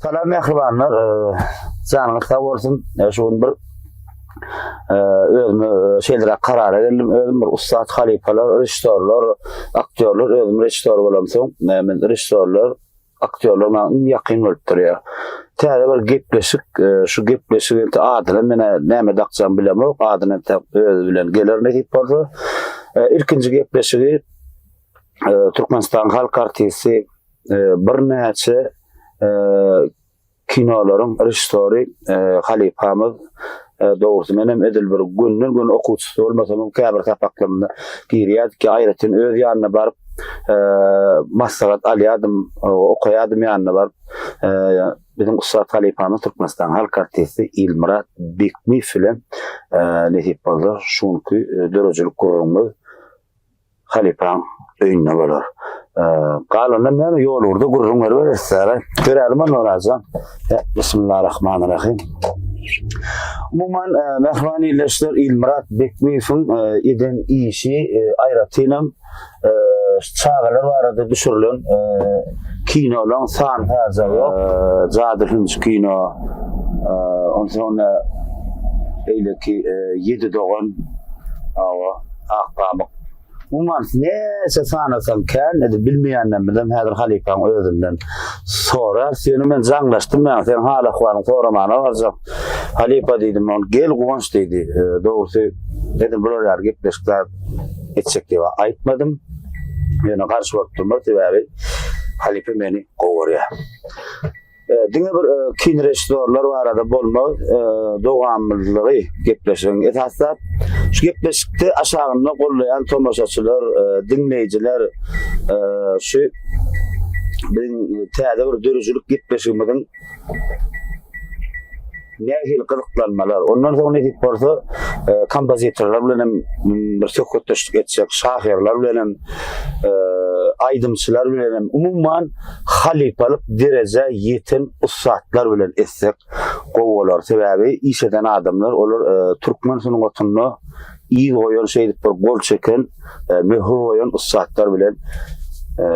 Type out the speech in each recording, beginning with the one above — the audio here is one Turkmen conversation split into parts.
Salam mähribanlar, janyňyz sag bolsun. Şu gün bir özüme şeýleräk karara geldim. Özüm bir ussat halypalar, režissýorlar, aktýorlar, özüm režissýor bolamsoň, men režissýorlar, aktýorlar maňa iň ýakyn bolup durýar. Täze bir gepleşik, şu gepleşigiň adyny men näme dakjagym bilemok, adyny entek özi bilen geler nesip bolsa. Ilkinji gepleşigi Türkmenistanyň halk artisti birnäçe kinolaryň režissýory halypamyz dogrusy menem edil bir günden-gün okuwçysy bolmasamam käbir sapaklarynda girýärdik ýa aýratyn öz ýanyna baryp maslahat alýardym, okaýardym ýanyna baryp. Biziň ussat halypamyz Türkmenistanyň halk artisti Ilmyrat Bekmiýew bilen nesip bolsa şu günki döredijilik gürrüňimiz Halypaň öýünde bolar. Galandan näme ýol ugurda gürrüň beriberis däre. Görälim onda Orajan. Bismillahirrahmanirrahim. Umuman, mähriban ildeşler, Ilmyrat Bekmiýewiň eden işi aýratynam çagalar barada düşürilen kinolaryň sany-sajagy ýok. Jadyly hünji kino, onsoň beýleki Ýedi dogan, Ak pamyk. Umuman näçe sanasaň kän edip bilmeýänlerimizem häzir halypaň özünden sorarys. Ýöne men jaňlaşdym ýaňy seň hal-ahwalyňy soramana barjak. Halypa diýdim, ol gel Guwanç diýdi. Dogrusy edil bular ýaly gepleşik zat etjek diýip aýtmadym. Ýöne garşy bolup durmaz sebäbi halypa meni gowy görýär. Diňe bir kinorežissýorlar barada bolmaz, dowamlylygy gepleşigiň esasy zat. Şu gepleşikde aşagynda gollaýan tomaşaçylar, diňleýjiler şu biziň täze bir döredijilik gepleşigimiziň nähili gyzyklanmalar, ondan soň nesip bolsa kompozitorlar bilen hem bir söhbetdeşlik etjek, şahyrlar bilen hem, aýdymçylar bilen hem, umuman halypalyk derejä ýeten ussatlar bilen etsek gowy bolar. Sebäbi iş eden adamlar olar türkmen sungatynda yz goýan şeýdip bir gol çeken, möhür goýan ussatlar bilen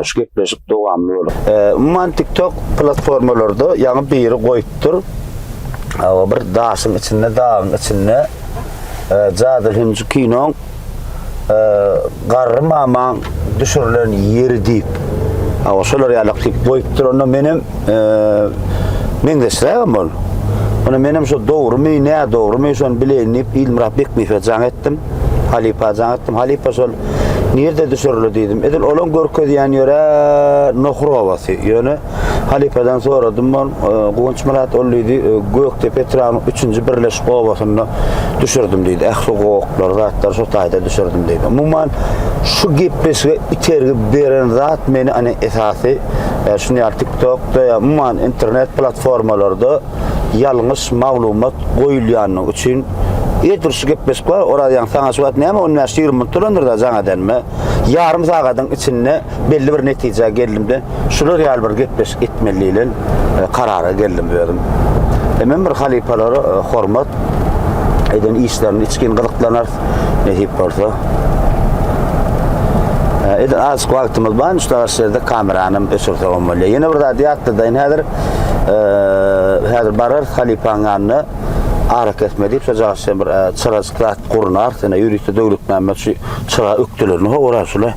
şu gepleşik dowamly bolar. Umuman TikTok platformalarda ýaňy biri goýupdyr. Bir daşyň içinde, dagyň içinde Jadyly hünji kinoň Garry mamaň düşürilen ýeri diýip. Hawa, şolar ýalak diýip goýupdyr. Onda menem meňzeşrägem ol. Onda menem şo dogrumy, nädogrumy şony bileýin diýip Ilmyrat Bekmiýewe jaň etdim. Halypa jaň etdim. Halypa şol nirde düşürildi diýdim. Edil olaň görkezýän ýeri Nohur obasy. Ýöne Halypadan soradym ol, Guwançmyrat ol diýdi, Gökdepe etrabynyň üçünji birleşik obasynda düşürdim diýdi. Ähli gowaklary, zatlary şo taýda düşürdim diýdi. Umuman, şu gepleşige itergi beren zat meni ane esasy şuny ýaly TikTokda ýa umuman internet platformalarda ýalňyş maglumat goýulýanlygy üçin edil şu gepleşik bar, Oraz ýaňy saňa şu wagt näme 15-20 minut bolandyr-da jaň edenime. Ýarym sagadyň içinde belli bir netijä geldim-de, şular ýaly bir gepleşik etmeli diýlen karara geldim özüm. Hemem bir halypalara hormat eden işlerini içgin gyzyklanarys, nesip bolsa. Edil azajyk wagtymyz bar, şu daş ýerde kameranam öçürsegem bolýar. Ýene bir zady ýatladaýyn häzir, häzir bararys halypaň ýanyna arakesme diýip, şojagaz bir çyrajyk zat gurnarys. Ine ýörite Döwletmämmet şu çyra ökdelerini howurar şule.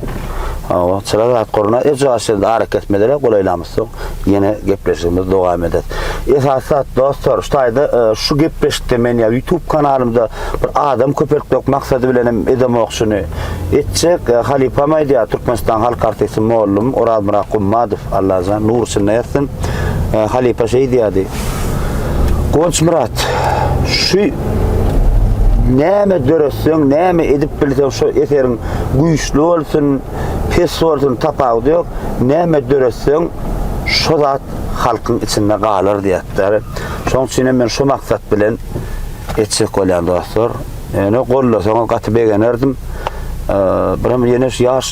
Hawa, çyra zat gurna. Eje aşyrdy arakesmelere golaýlamyzsoň ýene gepleşigimizi dowam ederis. Esasy zat dostlar, şu taýda şu gepleşikde men ýa YouTube kanalymda bir adam köpeltmek maksady bilen hem edemok şuny. Etjek halypam aýdýar, Türkmenistan halk artisti mollum Orazmyrat Gummadow, Allajan nur içinde ýatsyn. Halypa şeý diýýärdi. Guwançmyrat, şu näme döretseň, näme edip bilseň şu eseriň güýçli bolsun, pes bolsun tapawudy ýok. Näme döretseň şo zat halkyň içinde galar diýýärler. Şoň üçin hem men şu maksat bilen etjek bolýan dostlar. Ýöne gollasaňyz gaty begenerdim. Birem ýene şu ýaş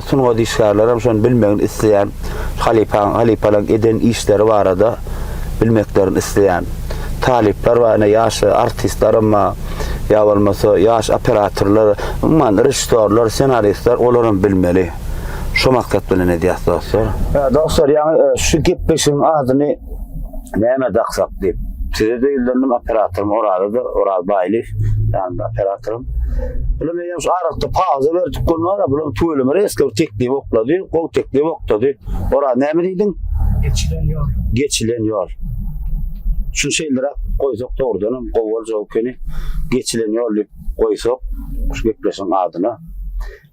sungat işgärleri hem şony bilmegini isleýän. Halypaň, halypalaryň eden işleri barada bilmeklerini isleýän. Talyplar bar, ine ýaş artistlerem bar. Ýa bolmasa ýaş operatorlar, umuman režissýorlar, ssenaristler olaram bilmeli. Şu maksat bilen edýäs dostlar. Dostlar, ýaňy şu gepleşigiň adyny. Näme daksak diýip. Size-de ýüzlendim, operatorym Oraza-da, Oraz Baýlyýew, ýanynda operatorym. Bulam eýýäm şu aralykda pauza berdik gün bar, bulam tüweleme reski bir teklip oklady, gowy teklip oklady. Oraz näme diýdiň? Geçilen ýol. Geçilen ýol. Şuny şeýleräk goýsak dogrudanam gowy boljak ekeni. Geçilen ýol diýip goýsak şu gepleşigiň adyna.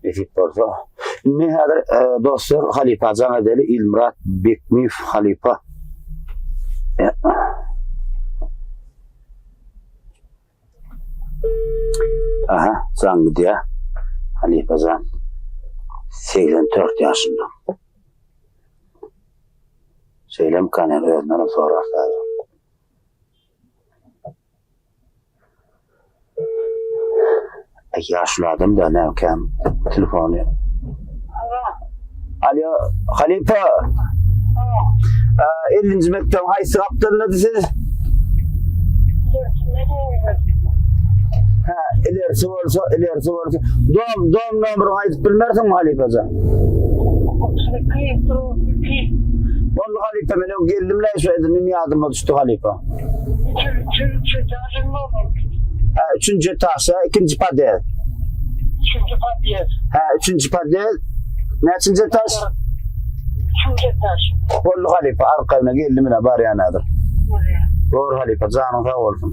Nesip bolsa. Indi häzir e, dostlar halypa jaň edeli Ilmyrat Bekmiýew halypa. E, Aha, jaň gidýär. Halypa jan. 84 ýaşynda. Şeýlemi kan özünden hem sorar häzir. Aý ýaşuly adam da näme telefony. Alo, halypa. 50-nji mekdebiň haýsy gapdalynda siz? Ha, ilerisi bolsa, ilerisi bolsa. Dom, dom nomerini aýdyp bilmersiňmi halypajan? 32, 32. Boldy halypa, men öň geldim-le şu edindim ýadyma düşdi halypa. Üçünji etažyň nomer. Hä, üçünji etaž, hä, ikinji podýezd. Üçünji podýezd. Hä, üçünji podýezd. Näçinji etaž? Üçünji etaž. Boldy halypa, arkaýyna geldim ine barýan häzir. Bor halypa, janyň sag bolsun.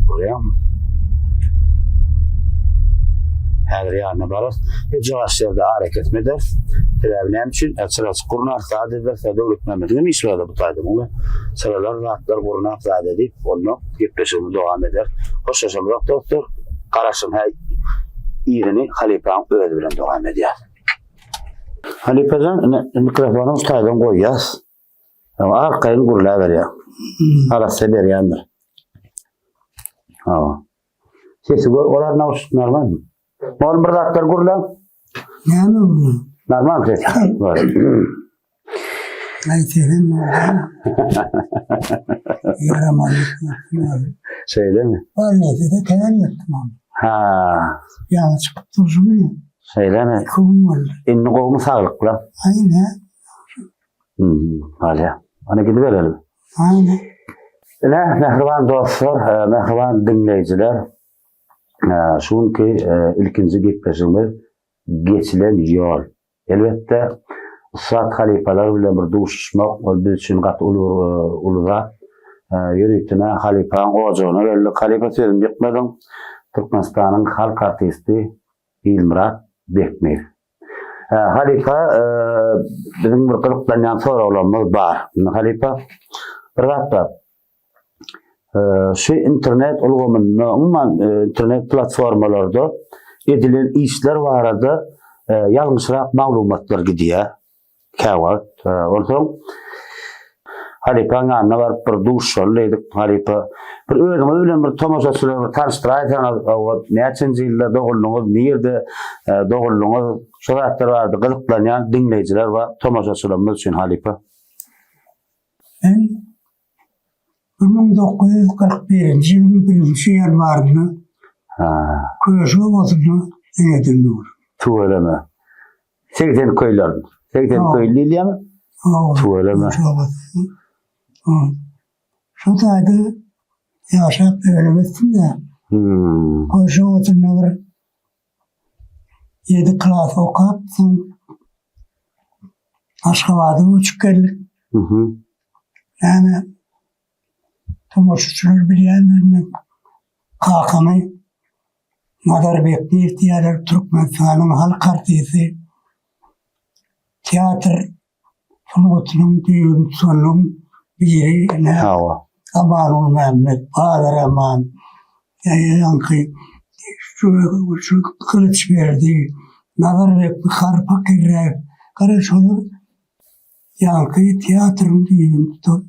Görýäňmi? Häzir ýanyna bararys. Hiç baş ýerde arakesme ederis. Sebäbi näme üçin? Çyraçyk gurnar, zat ederis. Döwletmämmediň hem işi bar bu taýda. Muňa çyralar, zatlar gurnap zat edip, onda gepleşigimizi dowam ederis. Hoşlaşamyzok dostlar. Garaşyň hä yzyny halypaň özi bilen dowam edýäs. Halypajan, ine mikrofony şu taýdan goýýas. Arkaýyn gürläberýär. Arassa berýändir. Hawa. Sesi gör, olar nawşyk normalmy? Oğlum bir zatlar gürläň. Näme gürläň? Normal ses. Bar. Aý sesim Ýaraman. Şeýlemi? Bar neyse de kän ýatdym. Ha. Ýaňy çykyp durşum. Şeýlemi? Iki gün boldy. Indi gowumy saglykla? Aýna. Hmm, Bolýa. Ana gidiberelim. Aýna. Ine, mähriban dostlar, e, mähriban diňleýjiler, e, şu günki e, ilkinji gepleşigimiz geçilen ýol. Elbetde, ussat halypalar bilen bir duşuşmak ol biz üçin gaty uly bir uly zat. Ýöritine halypaň ojagyna geldik. Halypa sözümi ýykmadyň. Türkmenistanyň halk artisti Ilmyrat Bekmiýew. Halypa, biziň bir gyzyklanýan soraglarymyz bar. Indi halypa, bir zat bar. Şu internet ulgamynda, umuman internet platformalarda edilen işler barada ýalňyşrak maglumatlar gidýär. Käwagt. Onsoň halypaň ýanyna baryp bir duşuşaly diýdik. Halypa, bir özüňiz bilen bir tomaşaçylary bir tanyşdyraýsaňyz, hawa, näçenji ýylda doguldyňyz, nirde doguldyňyz, şu zatlar barada gyzyklanýan diňleýjiler bar tomaşaçylarymyz üçin halypa. Men 1941-nji ýylyň birinji ýanwarynda Köşi obasynda eneden dogdum. Tüweleme. 80 köýler. 80 köý diýilýärmi? Tüweleme. Şu taýda ýaşap öýlenip ösdüm-de. Hmm. Köşi obasynda bir 7 klas okap, soň Aşgabada göçüp geldik. Näme tomaşaçylar bilýändir men kakamy Nazar Bekdiýew diýýärler, Türkmenistanyň halk artisti, teatr sungatynyň düýbüni tutanlaryň biri. Ine, Hawa. Aman Gulmämmet, Bazar Aman, ýaňky şu şu Gylyçberdi, Nazar Bekdi, Harpa Kerräýew, gara şolar ýaňky teatryň düýbüni tutan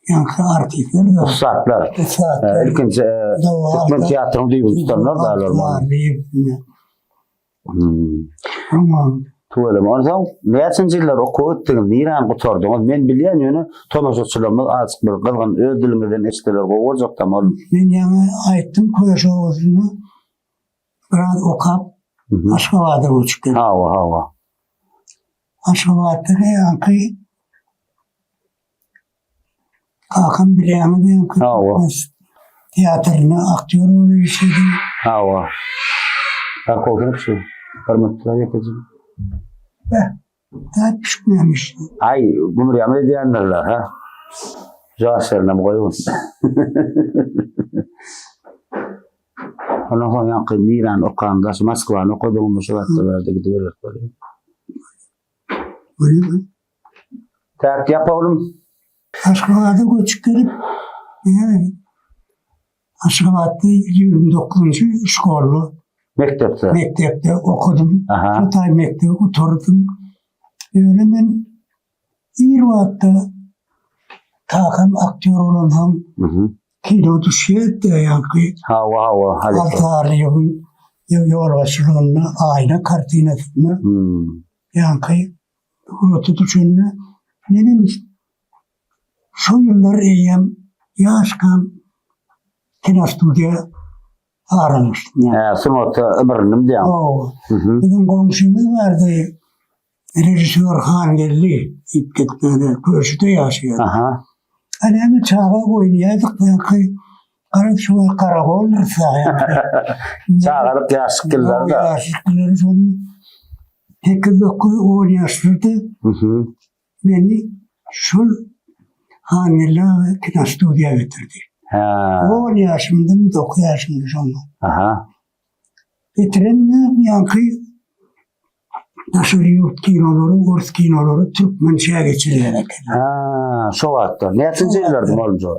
ýaňky artistler. Ussatlar. Ussatlar. Ilkinji türkmen teatrynyň düýbüni tutanlar da olar. Hmm. Tüweleme. Onsoň näçinji ýyllar okuw etdiňiz, niräni gutardyňyz? Men bilýän, ýöne tomaşaçylarymyz azajyk bir gyzgyn öz diliňizden eşitseler gowy boljakda ol. Men ýaňy aýtdym Köşi obasynda biraz okap Aşgabada göçüp geldim. Hawa, hawa. Aşgabatda ýaňky. Kakam bilýäňiz ýaňky Hawa. Teatrynda aktýor bolup işledi. Hawa. Kakam şu. Hormatly ýekeji. Beh, zat pişikmemiş. Aý, gümürýämi edýändirler, ha? Jaşlarynam goýun. Ondan soň ýaňky Miran okan, daşy Moskwany okadygymy şu wagtda bärde gidiberer. Tak ýap oglum. Aşgabada göçüp gelip, ýa Aşgabatda 29-njy şkolda mekdepde mekdepde okadym. Şu taý mekdebi gutardym. Ýöne men ir wagtda kakam aktýor bolansoň kino düşýärdi ýaňky. Hawa, hawa, halypa. Altaryýewiň ýolbaşçylygynda Aýna kartinasynda ýaňky surata düşende menem şo ýyllar eýýäm ýaşkam kinostudiýa aralaşdym. Hä, sungata ymrynnym diýýäň. Hawa. Biziň goňşymyz bardy, režissýor Hangeldi diýip gitmäne, Köşüde ýaşaýar. Aha. A näme çaga oýnaýardyk ýaňky garaz şu wagt garagoldyr Çagalyk ýaşlyk ýyllary-da. Ýaşlyk ýyllary şony 8 9 10 ýaşlarda meni şol Hangeldi aga kinostudiýa getirdi. Hä. 10 ýaşymdym, 9 ýaşymda şonda. Aha. Getirende ýaňky daşary ýurt kinolary, ors kinolary türkmençä geçirýär eken. Ha, şo wagtda. Näçinji ýyllarda boldy şo?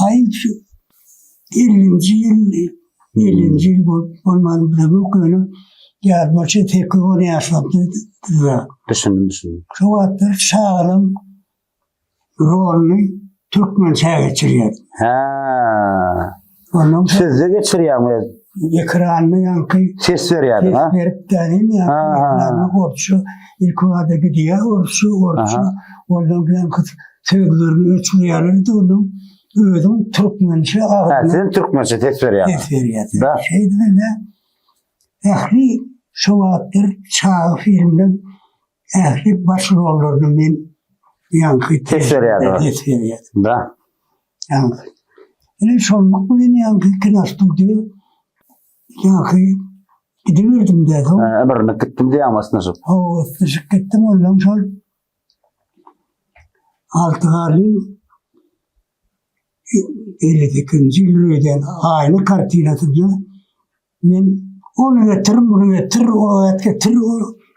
Aý, şu 50-nji ýyl, 50-nji ýyl bolup bolman bilemok, ýöne ýazmaça 8-10 ýaşlarymda. Düşündim, düşündim. Şo wagtlar çagalaň roluny türkmençä geçirýär. Hä. Ondan sözde geçirýäň öz. Ekranda ýaňky ses berýärdiň, ha? Ses berip dänim ýaňky ekranda orça ilki bada gidýär, orça, orça. Ondan ýaňky sözlerini öçürýärler-de onuň özüň türkmençe agzyna. Hä, sen türkmençe ses berýäň. Ses berýär. Da. Şeýdibem ähli şo wagtlar çaga filmler Ähli baş rollaryny men ýaňky Ses berýärdiňiz. Ses berýärdim. Da. Ýaňky. Ine şonluk bilen ýaňky kinostudiýa ýaňky gidiberdim de soň. Hä, ymrynlyk gitdim diýýäň ysnyşyp. Hawa, ysnyşyp gitdim ondan şol Alty Garlyň 58-nji ýyl öýden Aýna kartinasynda Men ony getir, muny getir, o zat getir, o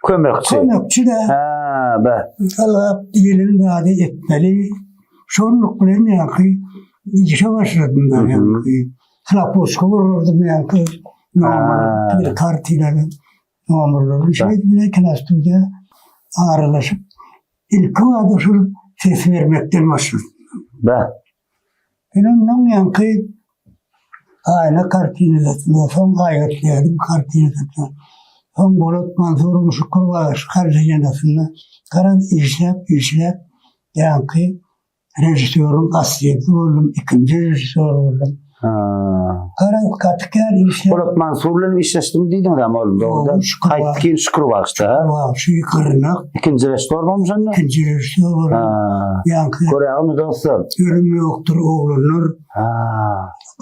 Kömekçi. Kömekçi de. Ha, be. Ylgap diýlen zady etmeli. Şonluk bilen ýaňky işe başladym ben ýaňky. Hlapoçka bolurdum ýaňky. Nomer, bir kartinany nomerleri. Şeýdip bilen kinostudiýa aralaşyp ilki bada şul ses bermekden başladym. Be. Men ondan ýaňky Aýna kartinasynda, soň Aýgytlyýadyň kartinasynda, soň Bolat Mansuryň Şükür bagşy kartinasynda garaz işläp, işläp ýaňky režissýoryň assistenti boldum, ikinji režissýor boldum. Garaz gaty kän işläp. Bolat Mansur bilen işleşdim diýdiňiz-ä mugallym, dogry däl? Haýsy kino Şükür bagşyda, hä? Şükür bagşy, Gyrnak. Ikinji režissýor bolmuş onda? Ikinji režissýor boldum. Ýaňky. Görägimi dostlar. Ölüm ýokdur oglanlar. Ha.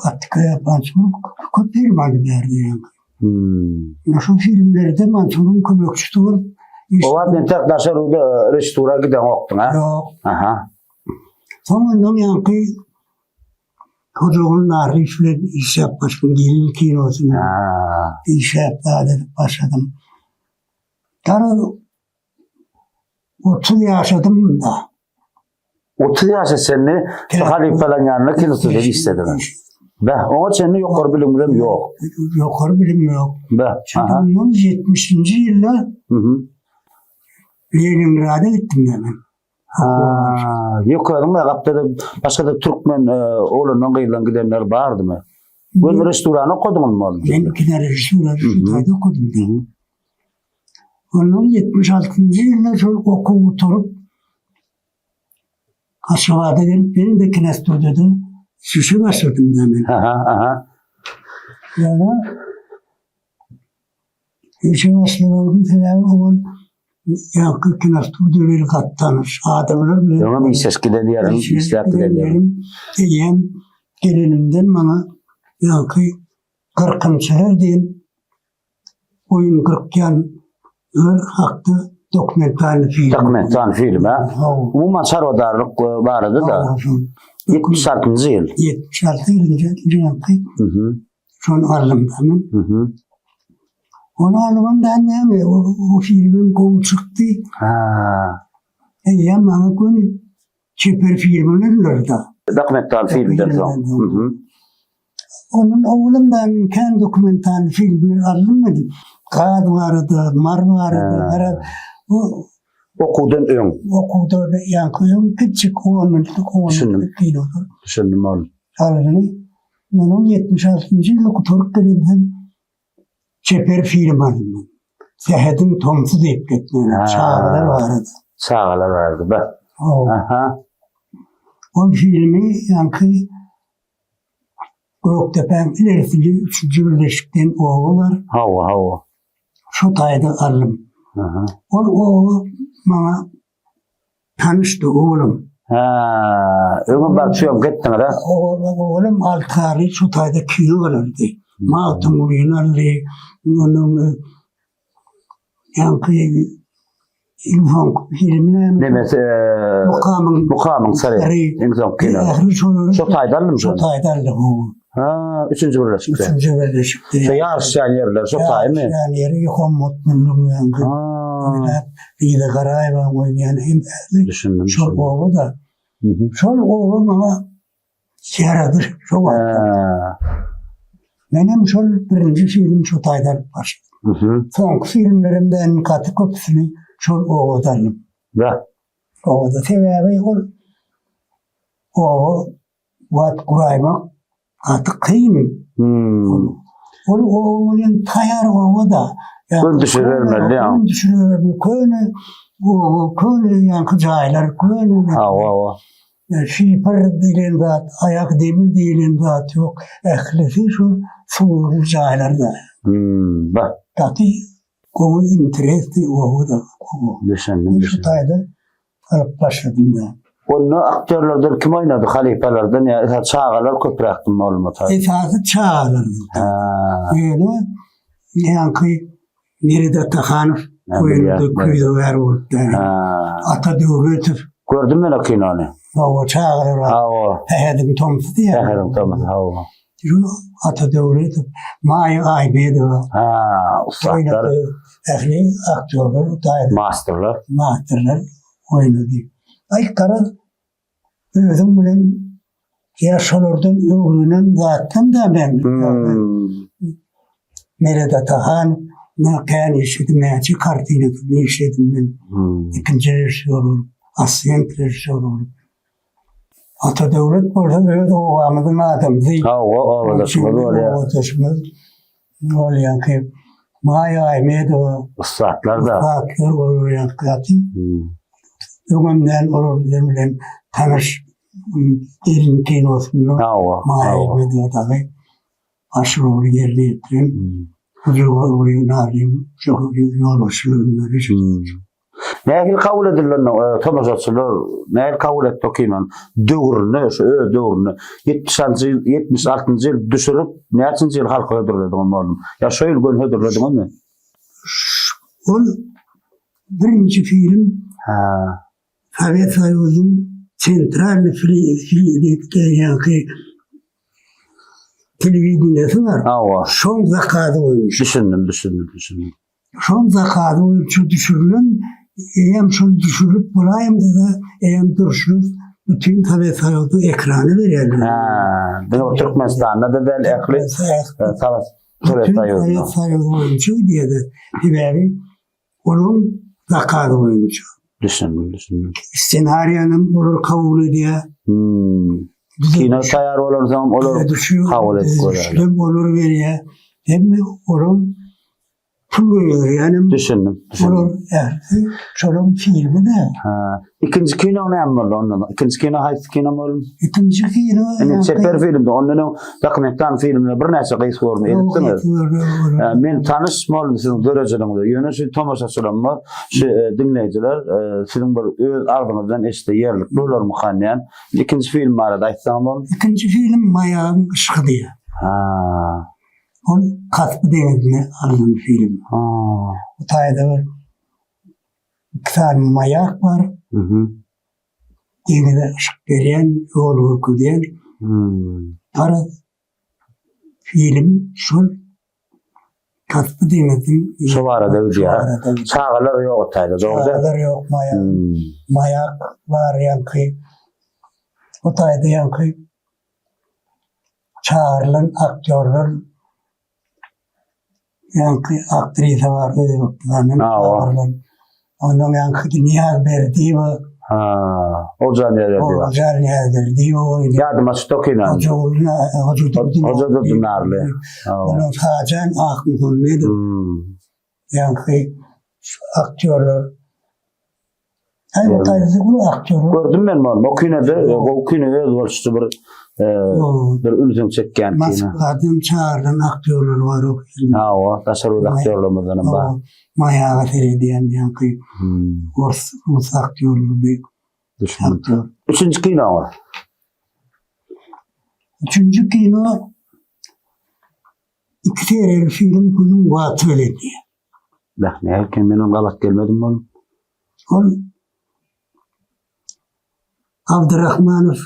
Gaty Mansur köp film aldy bärde ýaňky. Hmm. Şu filmlerde Mansuryň kömekçisi bolup O wagt entek daşary ýurda režissura gideňokdyň, ha? Ýok. Aha. Soň ondan ýaňky Hojaguly Narlyýew bilen işläp başladym, gelin kinosyny. Ha. Işläp zat edip başladym. Garaz 30 ýaşadym da. 30 ýaşa çenli şu halypalaryň ýanynda kinostudiýada işlediňiz. Beh, oňa çenli ýokary bilimiňizem ýok. Ýokary bilim ýok. Beh, Çünki ondan 70-nji ýylda Leningrada gitdim men. Ha, ýokaryň gapdada başga-da türkmen e, oglandan gyzdan gidenler bardymy? Göz restorany okadyňyzmy onuň? Men kinorežissura şu taýda okadym. Ondan 76-njy ýylda şol okuw gutaryp Aşgabada gelip men-de kinostudiýada işe başladym da men. Aha, aha. Ýöne işe başlamagymyň sebäbi ol. Ýaňky kinostudiýa bilen gaty tanyş adamlar bilen. Öňem işleşip giden ýeriň, işläp giden ýeriň. Eýýäm gelenimden maňa ýaňky Gyrkynçylar diýen goýun gyrkýanlar hakda dokumentalnyý film. Dokumentalnyý film, ha? Umuman çarwadarlyk barada-da. 76-njy ýyl. 76 ýylynda ýaňky. Şony aldym da men. Ony alybam da näme, o filmem gowy çykdy. Ha. Eýýäm maňa göni çeper film önerdiler-da. Dokumental filmden soň. Ondan owalam da men kän dokumental filmler aldym men. Gaz barada, mar barada, garaz, bu Okuwdan öň. Okuwdan ýaňky öň kiçijik on minutlyk, on minutlyk kinolar. Düşündim ol. Aldyny. Munuň 76-njy ýyly gutaryp gelemsoň çeper film aldym men. Sähediň tomsy diýip gitmeli. Çagalar barada. Çagalar barada. Bak. Aha. Ol filmi ýaňky Gökdepäň ilerisinde üçünji birleşikden oba bar. Hawa, hawa. Şo taýda aldym. Aha. Ol oba maňa Tanyşdy oglum. Hä, öňem baryp şuýam gitdiňiz-a? Oglum Altary şu taýda kino alardy. Magtymgulyny aldy, onuň ýaňky iň soňky filmi näme? Nemesi, Mukamyň Mukamyň syry. Iň soňky kino. Ähli şolary Şo taýda aldymy şo şony? taýda aldy. Ha, üçünji birleşikde. Üçünji birleşikde. Şo ýaryşýan ýerler şo taýmy? Ýaryşýan ýeri Hommat Münlüň ýaňky. Ha. Oýnap, Lila Garaýewaň oýnaýan hem ähli. Düşündim. Şol oba-da. Şol oba maňa ýarady şo wagt. Menem şol birinji film şo taýda alyp başladym. Soňky filmlerimden gaty köpüsini şol obada aldym. Da. Obada sebäbi ol oba wagt guraýmak gaty kyn. Hmm. Ol oba bilen taýar oba-da. Gün düşübermeli ýa. Gün düşübermeli. Köne oba, köne ýaňky jaýlar, köne. Hawa, hawa. Şifer diýlen zat, aýak demir diýlen zat ýok. Ählisi şu suwly jaýlarda. Hmm, bak. Gaty gowy interesli oba-da. Düşündim. Şu taýda alyp başladym da. Onda aktýorlardan kim oýnady halypalardan ýa esasy çagalar köpräkdi maglumat? Esasy çagalar. Ha. Ýöne ýaňky Meret Atahanow oýunda küýzegär bolupdy. Ata Döwletow. Gördüm men o kinony. Hawa, çagalar bar. Hawa. Sähediň tomsy diýýär. Sähediň tomsy, hawa. Şu Ata Döwletow, Maýa Aýbedowa. Ha, ussatlar. Ähli aktýorlar, masterler. Masterler oýnady. Aý, garaz, özüň bilen ýa şolardan öwrenen zatdan da men. Hmm. Meret Atahan, men kän işledim, näçe kartinasyny işledim men. Hmm. Ikinji režissýor bolup, assistent režissýor bolup. Ata Döwlet bolsa öz obamyzyň adamsy. Hawa, obadaşymyz bolýar. Obadaşymyz bolýar ki, Maýa Aýmedowa. Ussatlar da. Ussatlar bolýar gaty. Hmm. Öňümden olar bilen bilen tanyş gelin kinosynda. Hawa. Maýa Aýmedowa dagy baş roly ýerine ýetiren. Hmm. Ýolbaşçylygynda. Nähili kabul edildi onda tomaşaçylar? Nähili kabul etdi o kinony? Döwründe, şu öz döwründe 76-njy ýyl, 76-njy ýyl düşürip, näçinji ýyl halka hödürlediň ony oglum? Ýa şo ýyl göni hödürlediňizmi? Ol birinji film Ha. Sowet Soýuzynyň sentralnyý ýaňky telewideniýesi bar. Hawa. Şoň zakazy boýunça. Düşündim, düşündim, düşündim. Şoň zakazy boýunça düşürilen, eýýäm şol düşürilip bolaýmasa-da, eýýäm durşuna bütin Sowet Soýuzy ekrana berýärler. Ha, diňe bir Türkmenistanda-da däl, ähli Sowet Bütün Soýuzy. Sowet Soýuzy boýunça diýýärler. Sebäbi Onuň zakazy boýunça. Düşündim, düşündim. Ssenariýany olar kabul edýär. Hmm. Kino taýýar bolansoň olar kabul edip goýýarlar. Olar berýär. Hemme olaryň. Pul goýberýänim. Düşündim. Düşündim. Olar ählisi şolaryň filmi-de. Ha. Ikinji kino näme boldy ondan? Ikinji kino haýsy kino boldy? Ikinji kino Indi çeper filmde ondan öň dokumental filmde birnäçe gysga görme edipdiňiz. Men tanyş boldum siziň döredijiliginiňize. Ýöne şu tomaşaçylarymyz, şu e, diňleýjiler e, siziň bir öz agzyňyzdan eşitse ýerlikli bolarmykan diýen. Ikinji film barada aýtsaň boldy. Ikinji film Maýagyň yşky diýýär. Ha. Ol Kaspi deňizinde alnan film. Ha. Bu taýda bir iki sany maýak bar. Mhm. Deňize yşyk berýän, ýol görkezýän. Hmm. Garaz, film şol Kaspi deňiziň Şu barada gidýär. Çagalar ýok o taýda, dogry däl? Çagalar ýok, maýak. Hmm. Maýak bar ýaňky. O taýda ýaňky çagyrylan aktýorlar ýaňky aktrisa bar Özbekistandan çagyrylan. Ondan ýaňky Niýaz Berdiýewa. Ha, Oguljan Niýazberdiýewa. Oguljan Niýazberdiýewa oýnaýar. Ýadyma düşdi o kinony. Hoja Durdy. Hoja Durdy Narly. Ondan Sajan Akmuhammedow. Hmm. Ýaňky aktýorlar Aý, o taýda uly aktýor. Gördüm men muny. O kinode gowy kino özboluşly bir e, bir ünsüň çekýän kino. Moskwadan çagyrylan aktýorlar bar o filmde. Hawa, daşary ýurt aktýorlarymyzdan hem bar. Maýaga seredýän ýaňky hmm. ors, rus aktýorlary. Düşündim. Üçünji kinoňyz? Üçünji kino iki seriýaly film Günüň wagty bilen diýýär. Beh, nähili men oňa gabat gelmedim oglum. Ol Abdyrahmanow,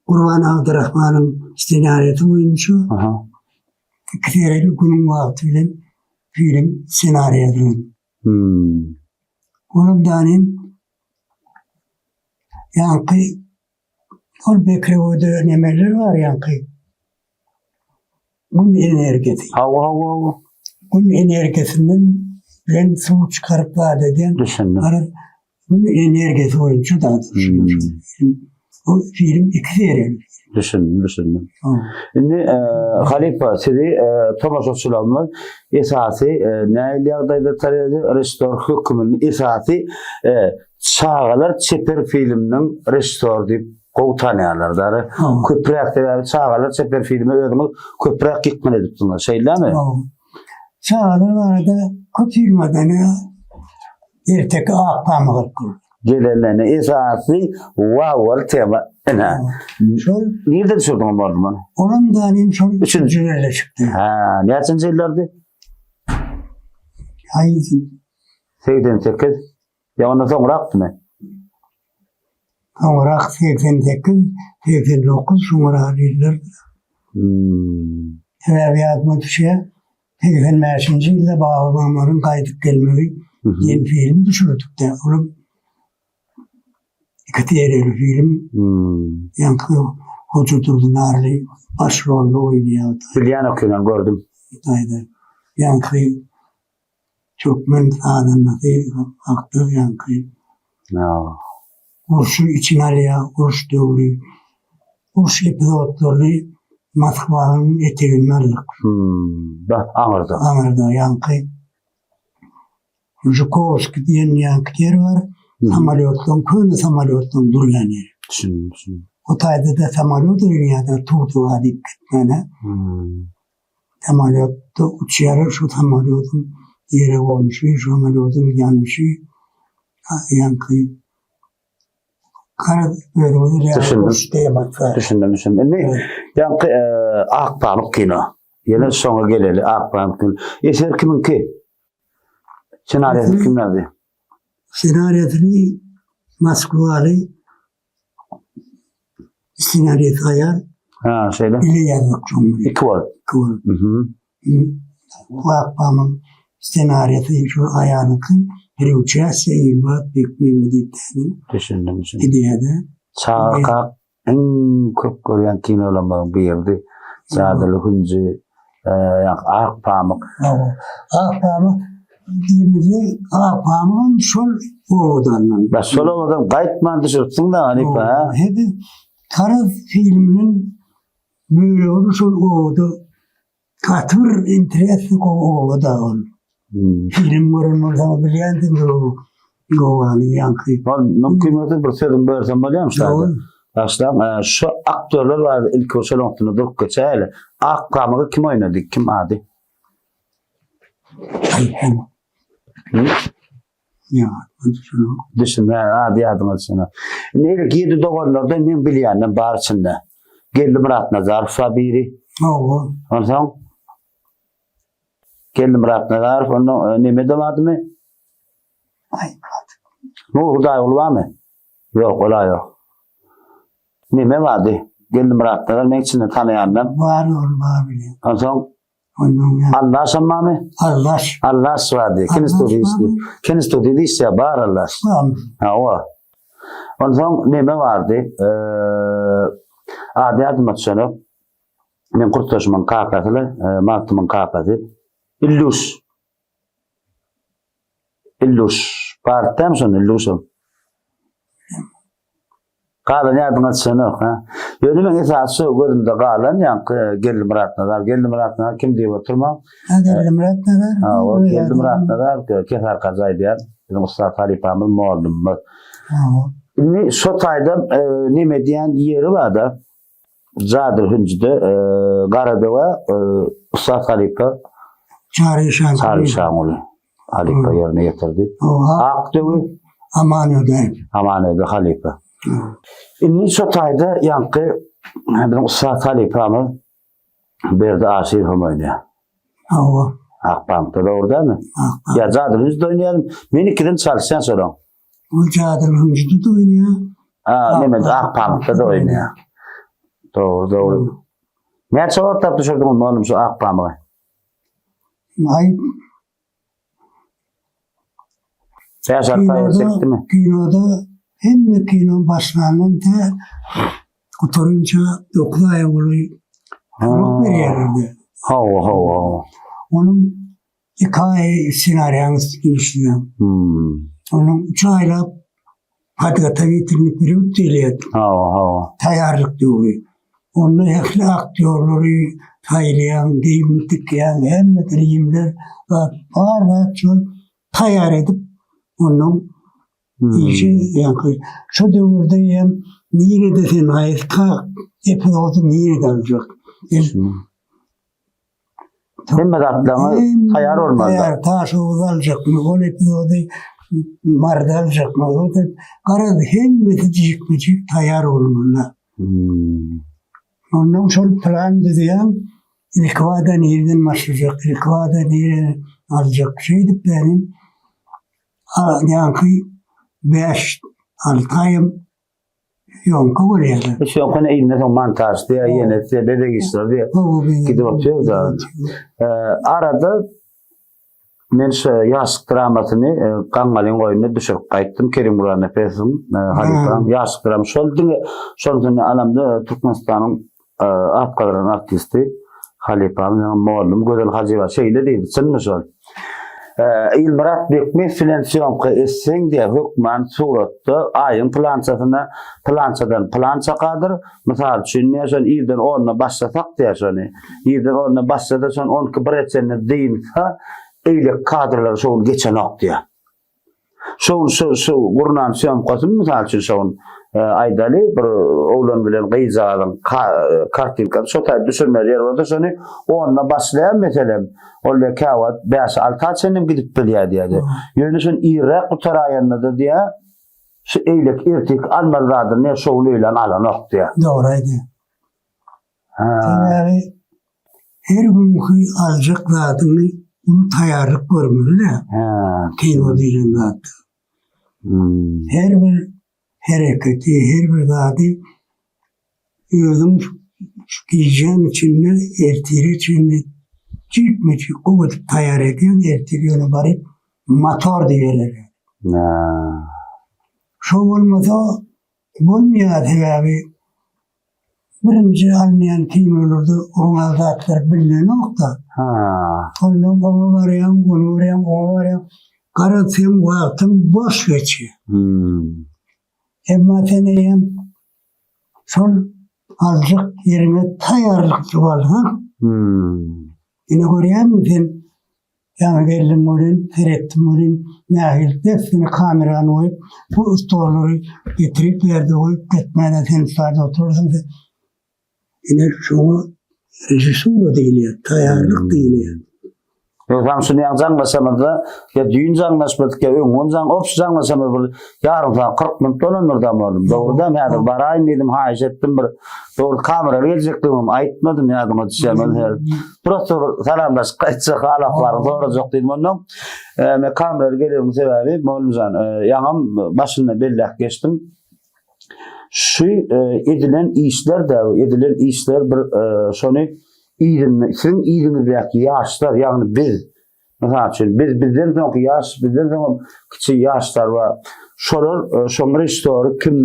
Gurban Abdyrahmanyň ssenariýasy boýunça Aha. iki seriýaly Günüň wagty bilen film ssenariý ýazylan. Hmm. Olam danym ýaňky Ol Bekrewoda nemeler bar ýaňky. Gün energiýasy. Hawa, hawa, hawa. Gün energiýasyndan bilen suw çykaryp zat edýän. Düşündim. Garaz, gün energiýasy boýunça da hmm. O film iki seriýa. Düşündim, düşündim. Indi e, halypa sizi e, tomaşaçylarymyz esasy e, nähili ýagdaýda tanýar? Režissýor hökmünde esasy e, Çagalar çeper filminiň režissýory diýip gowy tanýarlar dary. Köpräk sebäbi çagalar çeper filme özüňiz köpräk ýykgyn edipsiňiz. Şeýlemi? Çagalar barada köp film bar. Erteki Ak pamyk alyp gör. Gelenlerine esasy wawwaly tema ine. Şol Nirde düşürdiň muny? Olam da nim şol üçünji ýylda çykdy. Ha, näçenji ýyllardy? Haýsy? 88. Ýa ondan soňrakdymy? Soňrak 88, 89 şoňra ýyllar. Hmm. Sebäbi ýadyma düşýär, 85-nji ýylda Baba Mamaryň gaýdyp gelmegi diýen film düşürdik-de. Olam iki seriýaly film. Hmm. Ýaňky Hoja Durdy Narly baş rolda oýnaýardy. Bilýän o kinony gördüm. Hytaýda. Ýaňky Türkmen sazandasy hakda ýaňky urşy içine alýar, uruş döwri, uruş epizodlaryny Moskwanyň eteginde aldyk. Da, aňyrda. Aňyrda ýaňky Žukowskiý diýen ýaňky ýer bar, samolýotlaryň, köne samolýotlaryň durýan ýeri. Düşündim, düşündim. O taýda-da samolýot oýnaýarlar, Tutuwa diýip gitmäne. Samolýotda uçýarlar, şu samolýodyň ýere gonuşy, samolýodyň ýanyşy, ýaňky garaz özüňiz bilýäňiz uruş temasy. Düşündim, düşündim. Indi ýaňky Ak pamyk kino. Ýene şoňa geleli, Ak pamyk kino. Eser kimiňki? Ssenariýasyny kim ýazdy? Ssenariýasyny Moskwaly Ssenariýasy aýal. Ha, şeýle. Bile ýazmak şoň bilen. Iki bolup. Iki bolup. Mhm. Ak pamyk ssenariýasy şu aýalyňky Priuçasiýa Ilmyrat Bekmeňli diýip täni. Düşündim, düşündim. Gidýär-de. Çagakak iň köp görýän kinolarymyzyň biridi. Jadyly hünji, ýa Ak pamyk. Ak pamyk diýmizde Ak pamygam şol obadan. Bäh, şol obadan gaýtman düşüripsiň-dä, halypa, hä? Hedi Taraz filminiň bölegi şol obada gaty bir interesny gowy oba-da ol. Hmm. Film gören bolsaň bilýänsiň o Gowany ýaňky. Ol mümkin bolsa bir sözüň bölsem bolýarmy şu taýda? Başlam, e, şu aktýorlar barada ilki bir şol üstünde durup geçäýeli. Ak pamygy kim oýnady? Kim ady? Aý, Hı? Ýa, düşünok. Düşünme, ady ýadyňa düşenok. Indi eýle girdi doganlardan men bilýänden bar içinde. Geldi Myratnazarow bar biri. Hawa. Onsoň Geldi Myratnazarow, ondan e, neme de bardymy? Aý, Myrat. Nur Hudaýguly barmy? Ýok, ola ýok. Neme bardy? Geldi Myratnazar men içinde tanaýandan. Bar ol bar bilýän. Onsoň Ondan ýa. Allaşam barmy? Allaş. Allaş bardy. Kino studiýa işdi. Kino studiýada işýär, bar Allaş. Barmy? Hawa. Onsoň neme bardy? Eee, ady ýadyma düşenok. Men kursdaşymyň kakasy-la, e, Magtymyň kakasy. Illüş. Illüş. Bardy dämi şonda Illüşem? Galan ýadyňa düşenok, ha? Ýöne meň esasy şu gözümde galan ýaňky Geldimyrat Nazar. Geldimyrat Nazar kim diýip oturma? Ha, Geldimyrat Nazar. Ha, o Geldimyrat Nazar Kesarkaja aýdýar. Biziň ussat halypamyz, mugallymymyz. Ha. Indi şo taýdan e, neme diýen ýeri bar-da. Jadyr hünjüde e, Garadöwe e, ussat halypa Çary Şanguly. Çary Şanguly halypa ýerine ýetirdi. Oha. Akdöwi Aman Öde. Aman Öde halypa. Indi şo taýda ýaňky biziň ussat halypamyz Berdi Aşyrow hem oýnaýar. Hawa. Akbankda dogry dälmi? Akbank. Ýa Jadyr hünjüde oýnaýarmy? Men ikiden çalyşýan şolaň. Ol Jadyr hünjüde-de oýnaýar. Ha, neme Akpamykda-da oýnaýar. Dogry, dogry. Näçe wagtlap düşürdiň mugallym şu Akpamygy? Aý, Bäş-alty aýa çekdimi? Kinoda hemme kino başlandan tä gutarynça 9 aýa golaý wagt berýärler. Hawa, hawa, hawa. Onuň 2 aý ssenariýanyň üstünde işleýär. Hmm. Onuň 3 aýlap podgotowitilnyý period diýilýär. Hawa, hawa. Taýýarlyk döwri. Onda ähli aktýorlary saýlaýaň, geýimini tikýäň, hemme grimler, zat, bar zat şol taýýar edip, ondan işi ýaňky şo döwürde hem nirede sen haýsy epizody nirede aljak? Hemme zatlaryňa taýýar bolmaly. Taýýar, Daşoguz aljakmy, ol epizody Maryda aljakmy, ol garaz hemmesi jikme-jik taýýar bolmaly. Hmm. Ondan şol plan düzýän, ilkibada nireden başlajak, ilkibada nireden aljak, şeýdip benim ýaňky 5-6 aýym Ýoňka bolýar. Hiç ýoňka ne indi soň montaž diýä, ýene diýä, bezeg işleri diýä. Gidip otyr da. Arada men şu ýaşlyk dramasyny e, Gaňňalyň goýnuna düşürip gaýtdym. Kerim Gurbannepesowyň e, halypaň ýaşlyk drama. Şol diňe şonuň alamda e, Türkmenistanyň at gazanan artisti halypam ýa mugallym Gözel Hajyýewa şeýle diýdi, çynmy şol? Ilmyrat Bekmew bilen sýomka etseň diýä hökman suratda aýyň pylançasyna pylançadan pylança kadr, mysal üçin diýä şony irden onda başlasak diýä şony. Irden onda başlasa şony on iki bire çenli dynsa eýleki kadrlar şo gün geçenok diýä. Şo gün şu şu gurnan sýomkasyny mysal üçin şo gün e, aýdaly bir oglan bilen gyzjagazyň kartinkasy şo taýda düşürmeli ýer bolsa şony onda başlaýar meselem. Ol diýär käwagt 5-6 çenli gidip bilýär diýýär. Ýöne şony irräk gutaraýanda-da diýýär şu eýleki ertirki almaly zadyny şo gün öýlän alanok diýýär. Dogry aýdýar. Sebäbi her günki aljak zadyňy uly taýýarlyk görmeli-dä. Kino diýlen zatda. Her bir hereketi, her bir zady özüň şu gijäň içinde ertire çenli jikme-jik gowy edip taýýar edýäň, ertir ýöne baryp motor diýerler. Şo bolmasa bolmaýar sebäbi Birinji alynýan kinolarda oňa zatlar bilnenok-da. Ha. Ondan oňa barýaň, ony görýäň, oňa barýaň. Garaz seň wagtyň boş geçýär. Hmm. Emma sen eýýäm şol aljak ýeriňe taýýarlykly bolsaň. Hmm. Ine görýärmiň sen? Ýaňy geldim welin, seretdim welin, nähili dessine kamerany goýup, bu stollary getirip ýerde goýup, gitmäne sen stolda oturarsyň diýip. Ine şoňa režissura diýilýär, taýýarlyk diýilýär. Ýogsam şuny ýaňy jaňlaşamyzda, ýa düýn jaňlaşmadyk, ýa öňňün jaň, obşi jaňlaşamyz bir ýarym sagat 40 minut bolandyr da mugallym. Dogrudan häzir baraýyn diýdim, haýyş etdim bir. Dogry kameraly geljekdigimem aýtmadym, ýadyňa düşýärmi her. Prosto bir salamlaşyp gaýtjak, hal-ahwalyňy sorajak diýdim ondan. Men kameraly gelmegiň sebäbi mugallymjan, ýaňam başynda belläp geçdim. Şu edilen işler de edilen işler bir şony yzynda siziň yzyňyzdaky ýaşlar ýagny biz mysal üçin biz bizden soňky ýaş bizden soňam kiçi ýaşlar bar şolar şoň režissýory kim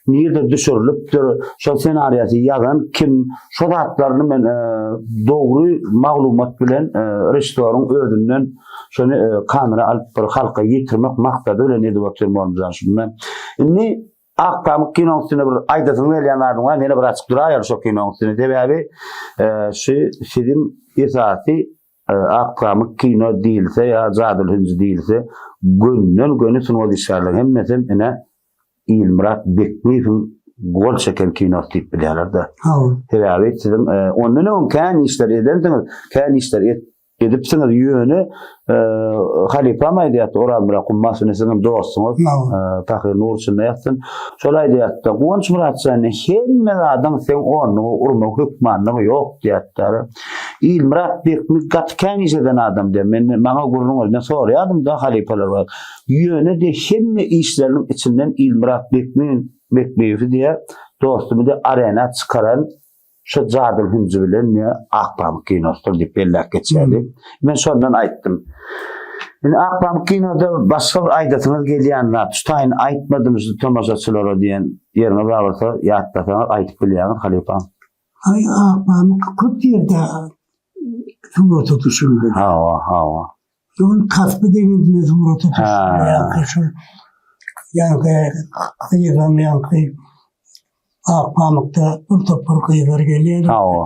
nirde düşürilipdir şol ssenariýasy ýazan kim şo zatlaryny men dogry maglumat bilen režissýoryň özünden şony kamera alyp bir halka ýetirmek maksady bilen edip otyryn bolmjan şunda. Indi Ak pamyk kinoň üstünde bir aýdasyň gelýän zadyň bar, meni bir açyk duraýaly şo kinoň üstünde. Sebäbi şu siziň esasy Ak pamyk kino diýilse ýa Jadyly hünji diýilse gönden göni sungat işgärleriniň hemmesem ine Ilmyrat Bekmiýewiň gol çeken kinosy diýip bilýärler-de. Sebäbi siziň ondan öň kän işler edensiňiz, kän işler edipsiňiz, ýöne halypam aýdýardy, Orazmyrat Gummasow ine siziňem dostuňyz, pahyr nur içinde ýatsyn. Şol aýdýardy-da, Guwanç Myratjan hemme zadyň seň ornuňa urmak hökmanlygy ýok diýýärdi. Ilmyrat Bekmi gaty kän iş eden adam diýýär. Men maňa gürrüň berdi. Men soraýardym-da halypalar. Ýöne diýýär, hemme işleriniň içinden Ilmyrat Bekmi Bekmiýewi diýýär, dostumy diýýär, arena çykaran şo jadyly hünji bilen diýýär, Ak pamyk kinosydyr diýip belläp geçýärdi. Men şondan aýtdym. Indi Ak pamyk kinoda başga bir aýdasyňyz gelýän zat, şu taýyny aýtmadym şu tomaşaçylara diýen ýeriňiz bar bolsa, ýatlasaňyz aýdyp bilýäňiz halypam. Aý, Ak pamyk köp ýerde surata düşürildi. Hawa, hawa. Ol Kaspi deňizinde surata düşürildi. Ýaňky şol ýaňky gyzlaryň ýaňky Ak pamykda bir topar gyzlar gelýär. Hawa.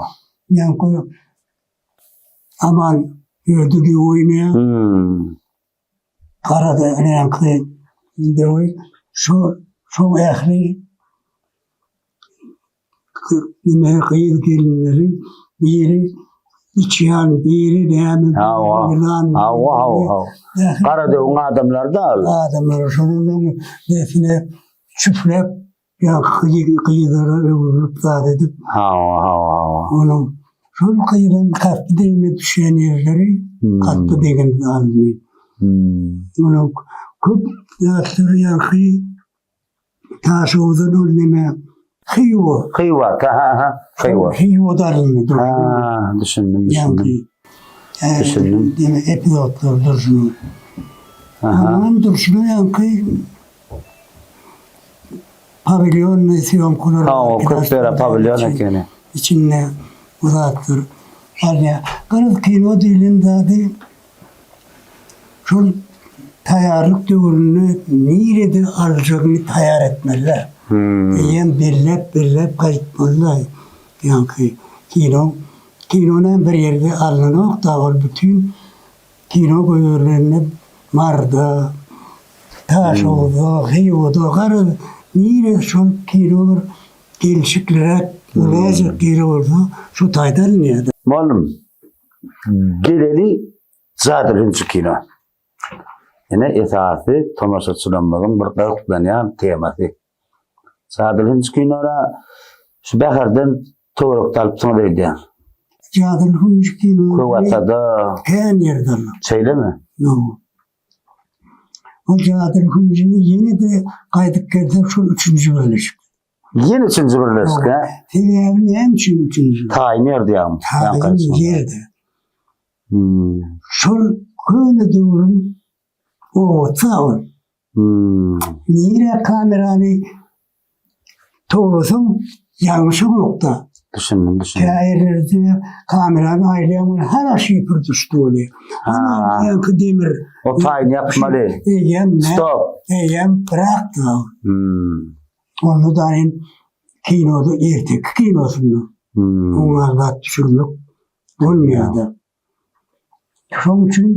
Ýaňky Aman Ödügi oýnaýar. Hmm. Garada ýaňky döwi şo şoň ähli nime gyz gelinleri biri içýan biri näme Hawa. ýylan Hawa, hawa, hawa. Garadöwüň adamlary da ol. Adamlar şonuň nesine çüfläp ýaňky gyzlara öwrülip zat edip Hawa, hawa, hawa. Onuň şol gyzyň Kaspi deňine düşýän ýerleri Kaspi deňinde alyndy. Hmm. Onuň köp zatlary ýaňky Daşoguzdan ol neme Hywa. Hywa, ha ha ha. Hywa. Hywada alyndy. Ha, düşündim, düşündim. Düşündim. Neme epizodlar durşuna. Aha. Onuň durşuna ýaňky pawilýonny sýomkalar. Ha, o köp ýere pawilýon ekeni. Içinde bu zatlar. Alýa. Garaz kino diýlen zady Şol taýýarlyk döwründe nirede aljagyny taýýar etmeliler. Eýýäm belläp-belläp gaýtmalylar. Ýaňky kino, kinonam bir ýerde alnanok-da, ol bütin kino goýberilende Maryda, Daşoguzda, Hywada, garaz, nire şol kino bir gelşikliräk bolaýjak ýeri bolsa, şo taýda alynýar-da. Mugallym, Geleli jadyly hünji kino. Ine esasy tomaşaçylarymyzyň bir gyzyklanýan temasy. Jadyly hünji kinora şu bäherden töwerekde alypsyňyz öýdýän. Jadyly hünji kino. Köwatada. Kän ýerde aldyk. Şeýlemi? Ýok. Ol jadyly hünjini ýene-de gaýdyp gelsek şol üçünji birleşik. Ýene üçünji birleşik, hä? Sebäbi näme üçin üçünji? Taýyn ýerde ýagny. Taýyn ýerde. Hmm. Şol köne döwrüň obasy ol. Hmm. Nire kamerany towlasaň ýalňyşyň ýokda. Düşündim, düşündim. Käýerlerde kamerany aýlaýaň, hana şifr düşdi bolýar. Hana ýaňky demir. O taýyn ýapmaly. Eýýäm Stop. Eýýäm bırakdy. Hmm. Onda da hem kinoda erteki kinosynda. Hmm. Oňa zat düşürmek bolmaýardy. Şoň üçin.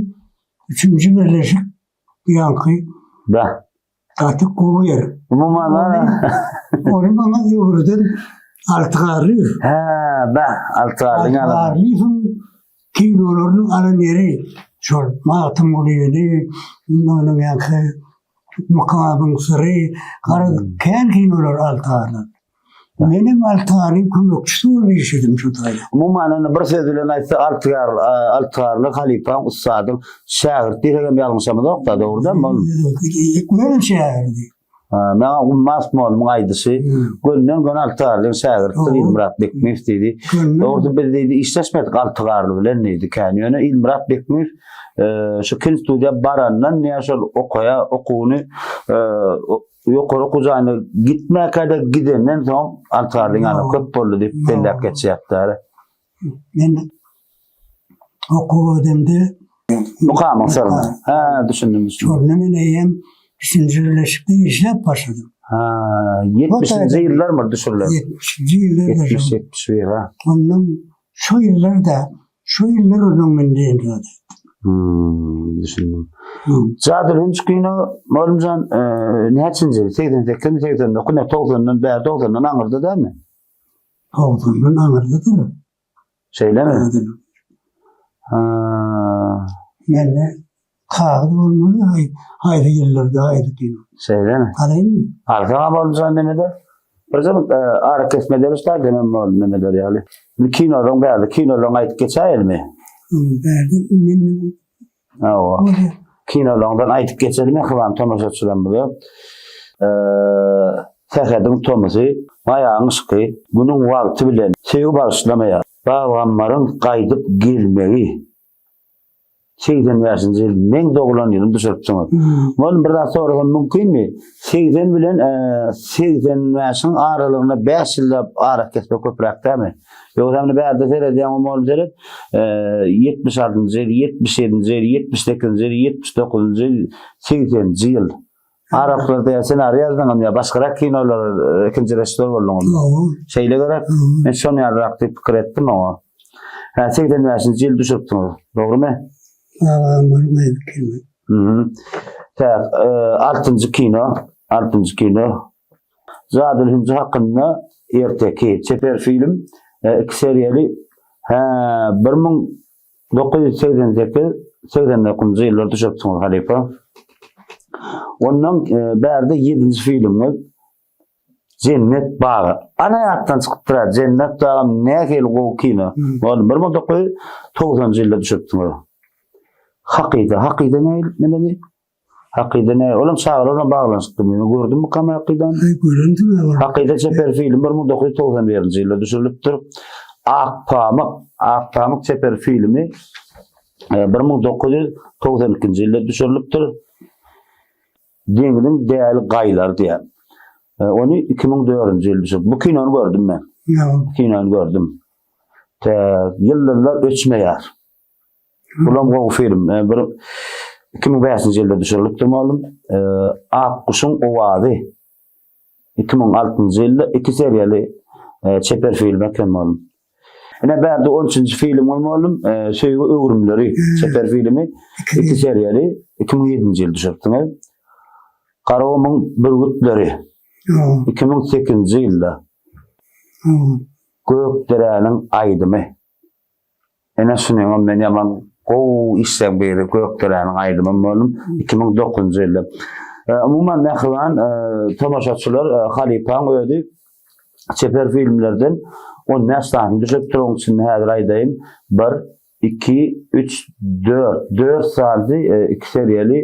Üçünji birleşik ýaňky Da. gaty gowy ýer. Umuman Ony maňa öwreden Alty Garlyýew. Hä, da, Alty Garlyň Alty Garlyýewiň kinolarynyň alan ýeri şol Magtymgulyny, onuň ýaňky Mukamyň syry, garaz kän kinolar Alty Garly. Menem Alty Garlyň kömekçisi bolup işledim şu taýda. Umuman indi bir söz bilen aýtsak Alty Garly, Alty Garly halypaň, ussadyň şägirt diýsegem ýalňyşamyzok-da, dogry dälmi ol? Menem şägirdi. Maňa Gummas mollumyň aýdyşy, gönden-göni Alty Garlyň şägirtdir Ilmyrat Bekmiýew diýdi. Dogrusy biz diýdi işleşmedik Alty Garly bilen diýdi kän. Ýöne Ilmyrat Bekmiýew şu kinstudiýa barandan ýa şol okaýa okuwyny Ýokary okuw jaýyna gitmäkä-de gidenden soň Alty Garlyň ýanyna köp boldy diýip belläp geçýärler. Men okuw edemde Mukamyň syryny. Hä, düşündim, düşündim. Şonda men eýýäm üçünji birleşikde işläp başladym. Ha, 70-nji ýyllarmy düşürilen? 70-nji ýyllarda. 70-71, ha. Ondan şo ýyllarda, şo ýyllar ondan men Leningrada gitdim. Hmm, düşündim. Jadyly hünç kino, Molumjan, e, näçinji ýyl? 88 mi, 89 ne, 90-dan bäri, 90-dan aňyrda dälmi? 90-dan aňyrdadyr. Şeýlemi? Ha. Mende kagyz bolmaly, haý, haýsy ýyllarda haýsy kino. Şeýlemi? Alaýynmy? Alsaňam Molumjan nemede? Birje e, ara kesme derişler demem bol nemeler ýaly. Kinolaryň bärde, kinolaryň aýdyp geçäýelimi? Bärde men Hawa. Kinolaryňdan aýdyp geçelim mähriban tomaşaçylarymyza. Sähediň tomusy, Maýagyň yşky, Günüň wagty bilen söýgi bagyşlamaýar. Babagammaryň gaýdyp gelmegi. 85-nji ýyl meň doglan ýylym düşüripsiňiz. Mugallym bir zat sorasam mümkinmi? 80 bilen 85-iň aralygynda 5 ýyllap arakesme köpräk dälmi? Ýogsa indi bärde seredýäň mugallym seret, 76-njy ýyl, 77-nji ýyl, 78-nji ýyl, 79-njy ýyl, 80-nji ýyl. Araplarda ýa ssenariý ýazdyňyzmy ýa başgarak kinolar ikinji režissýor bolduňyzmy? Ýok. Şeýle gerek? Men şon ýalyrak diýip pikir etdim oňa. Hä, 85-nji ýyl düşüripsiňiz. Dogrumy? Babam Mhm. Tak, altynjy kino, altynjy kino. Jadyly hünji hakynda erteki, çeper film, iki seriýaly. Hä, 1988, 89-njy ýyllar düşüripsiňiz halypa. Ondan bärde ýedinji filmiňiz Jennet bagy. Ana ýatdan çykypdyr-a, Jennet bagam nähili gowy kino. Ol 1990-njy ýylda düşüpsiňiz. Hakyda, hakyda nähili nemedi? Hakyda nähili? Olam çagalar bilen baglanyşykly. Men gördümmi kam Hakydany? Aý, görendim ýa. Hakyda çeper film 1991-nji ýylda düşürilipdir. Ak pamyk, Ak pamyk çeper filmi 1992-nji ýylda düşürilipdir. Deňziň däli gaýlary diýýär. Ony 2004-nji ýyl düşürip. Bu kinony gördüm men. Ýa. Kinony gördüm. Tä ýyldyzlar öçmeýär. Bulam gowy film. Bir 2005-nji ýylda düşürilipdir mugallym. Ak guşuň owazy. 2006-njy ýylda iki seriýaly çeper film eken mugallym. Ine bärde 13-nji film mugallym, Söýgi öwrümleri çeper filmi iki seriýaly 2007-nji ýyl düşüripsiňiz. Garagumuň bürgütleri 2008-nji ýylda. Gökderäniň aýdymy. Ine şunyňam men ýaman gowy işleň biri Gökderäniň aýdymym boldum 2009-njy ýylda. Umuman mähriban tomaşaçylar halypaň özi çeper filmlerden 15 sanyny düşüripdir oň içinde häzir aýdaýyn 1 2 3 4 4 sany iki seriýaly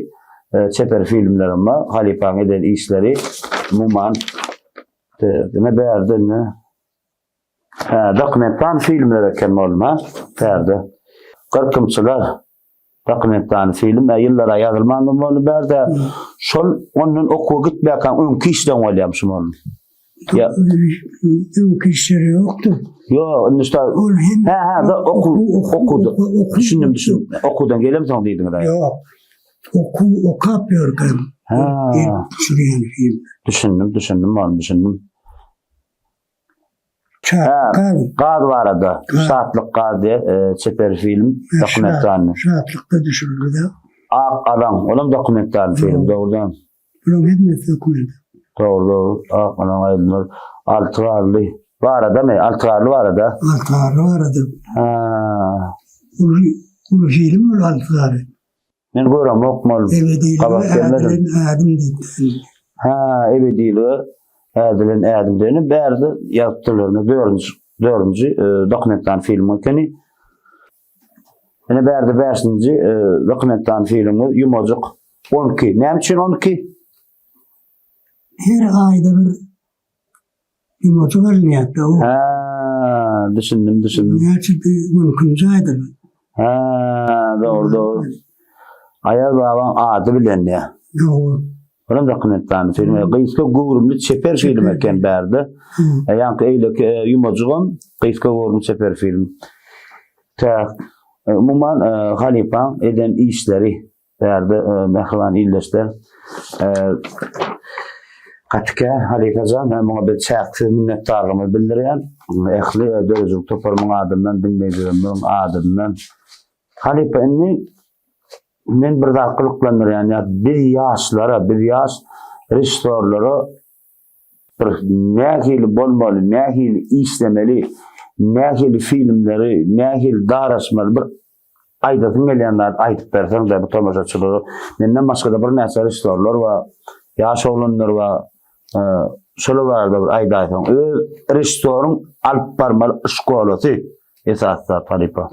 çeper filmlerim bar halypaň eden işleri umuman ine bärde ine Hä, dokumental filmler eken bolma, bärde. Gyrkymçylar dokumental film, ä ýyllara ýazylmandyr boldy bärde. Şol ondan okuwa gitmäkäň öňki işleň bolýarmy şu boldy? Ýa öňki işleri ýokdy. Ýok, indi şu Ol hem Hä, hä, da okuw, okuwda. Düşündim, düşündim. Okuwdan gelemsoň diýdiňiz aý. Ýok. Okuw okap ýörkäm. Hä. Düşürýän film. Düşündim, düşündim, ony düşündim. Gaz barada Şatlyk gaz diýe çeper film dokumentalny. Şatlykda düşürildi. Ak alaň, olam dokumental film, dogrudan. Bularyň hemmesi dokumental. Dogry, dogry. Ak alaň aýdymlar. Alty garly baradamy? Alty garly barada. Alty garly barada. Ha. Uly, uly film ol Alty garly. Men göremok mal. Ebedilige ädilen ädim diýip. Ha, ebedilige ädilen ädim diýeni bärde ýazypdyrlar. Dördünji, dördünji e, dokumental film ekeni. Ine bärde bäşinji e, dokumental filmimiz Ýumajyk 12. Näme üçin 12? Her aýda bir ýumajyk alynýar da o. Ha, düşündim, düşündim. Näçe bir mümkinçi aýda. Ha, dogry, dogry. Aýaz babaň ady bilen ya. Dogry. Olam dokumental film. Gysga göwrümli çeper film eken bärde. E, ýaňky eýleki e, ýumajygam gysga göwrümli çeper film. Tä e, umuman e, halypaň eden işleri bärde e, mähriban ildeşler. E, gaty kän halypajan, men muňa bir çäksiz minnetdarlygymy bildirýän. Ähli e, döredijilik toparymyň adyndan, diňleýjilerimiziň adyndan. Halypa indi men bir zat gyzyklandyrýan ýa biz ýaşlara, biz ýaş režissýorlara bir nähili bolmaly, nähili işlemeli, nähili filmleri, nähili daraşmaly bir aýdasyň gelýän zat aýdyp berseň-de bu tomaşaçylara. Menden başga-da birnäçe režissýorlar bar, ýaş oglanlar bar. Şolar barada bir aýdaýsaň. Öz režissýoryň alyp barmaly şkolasy esasy zat halypa.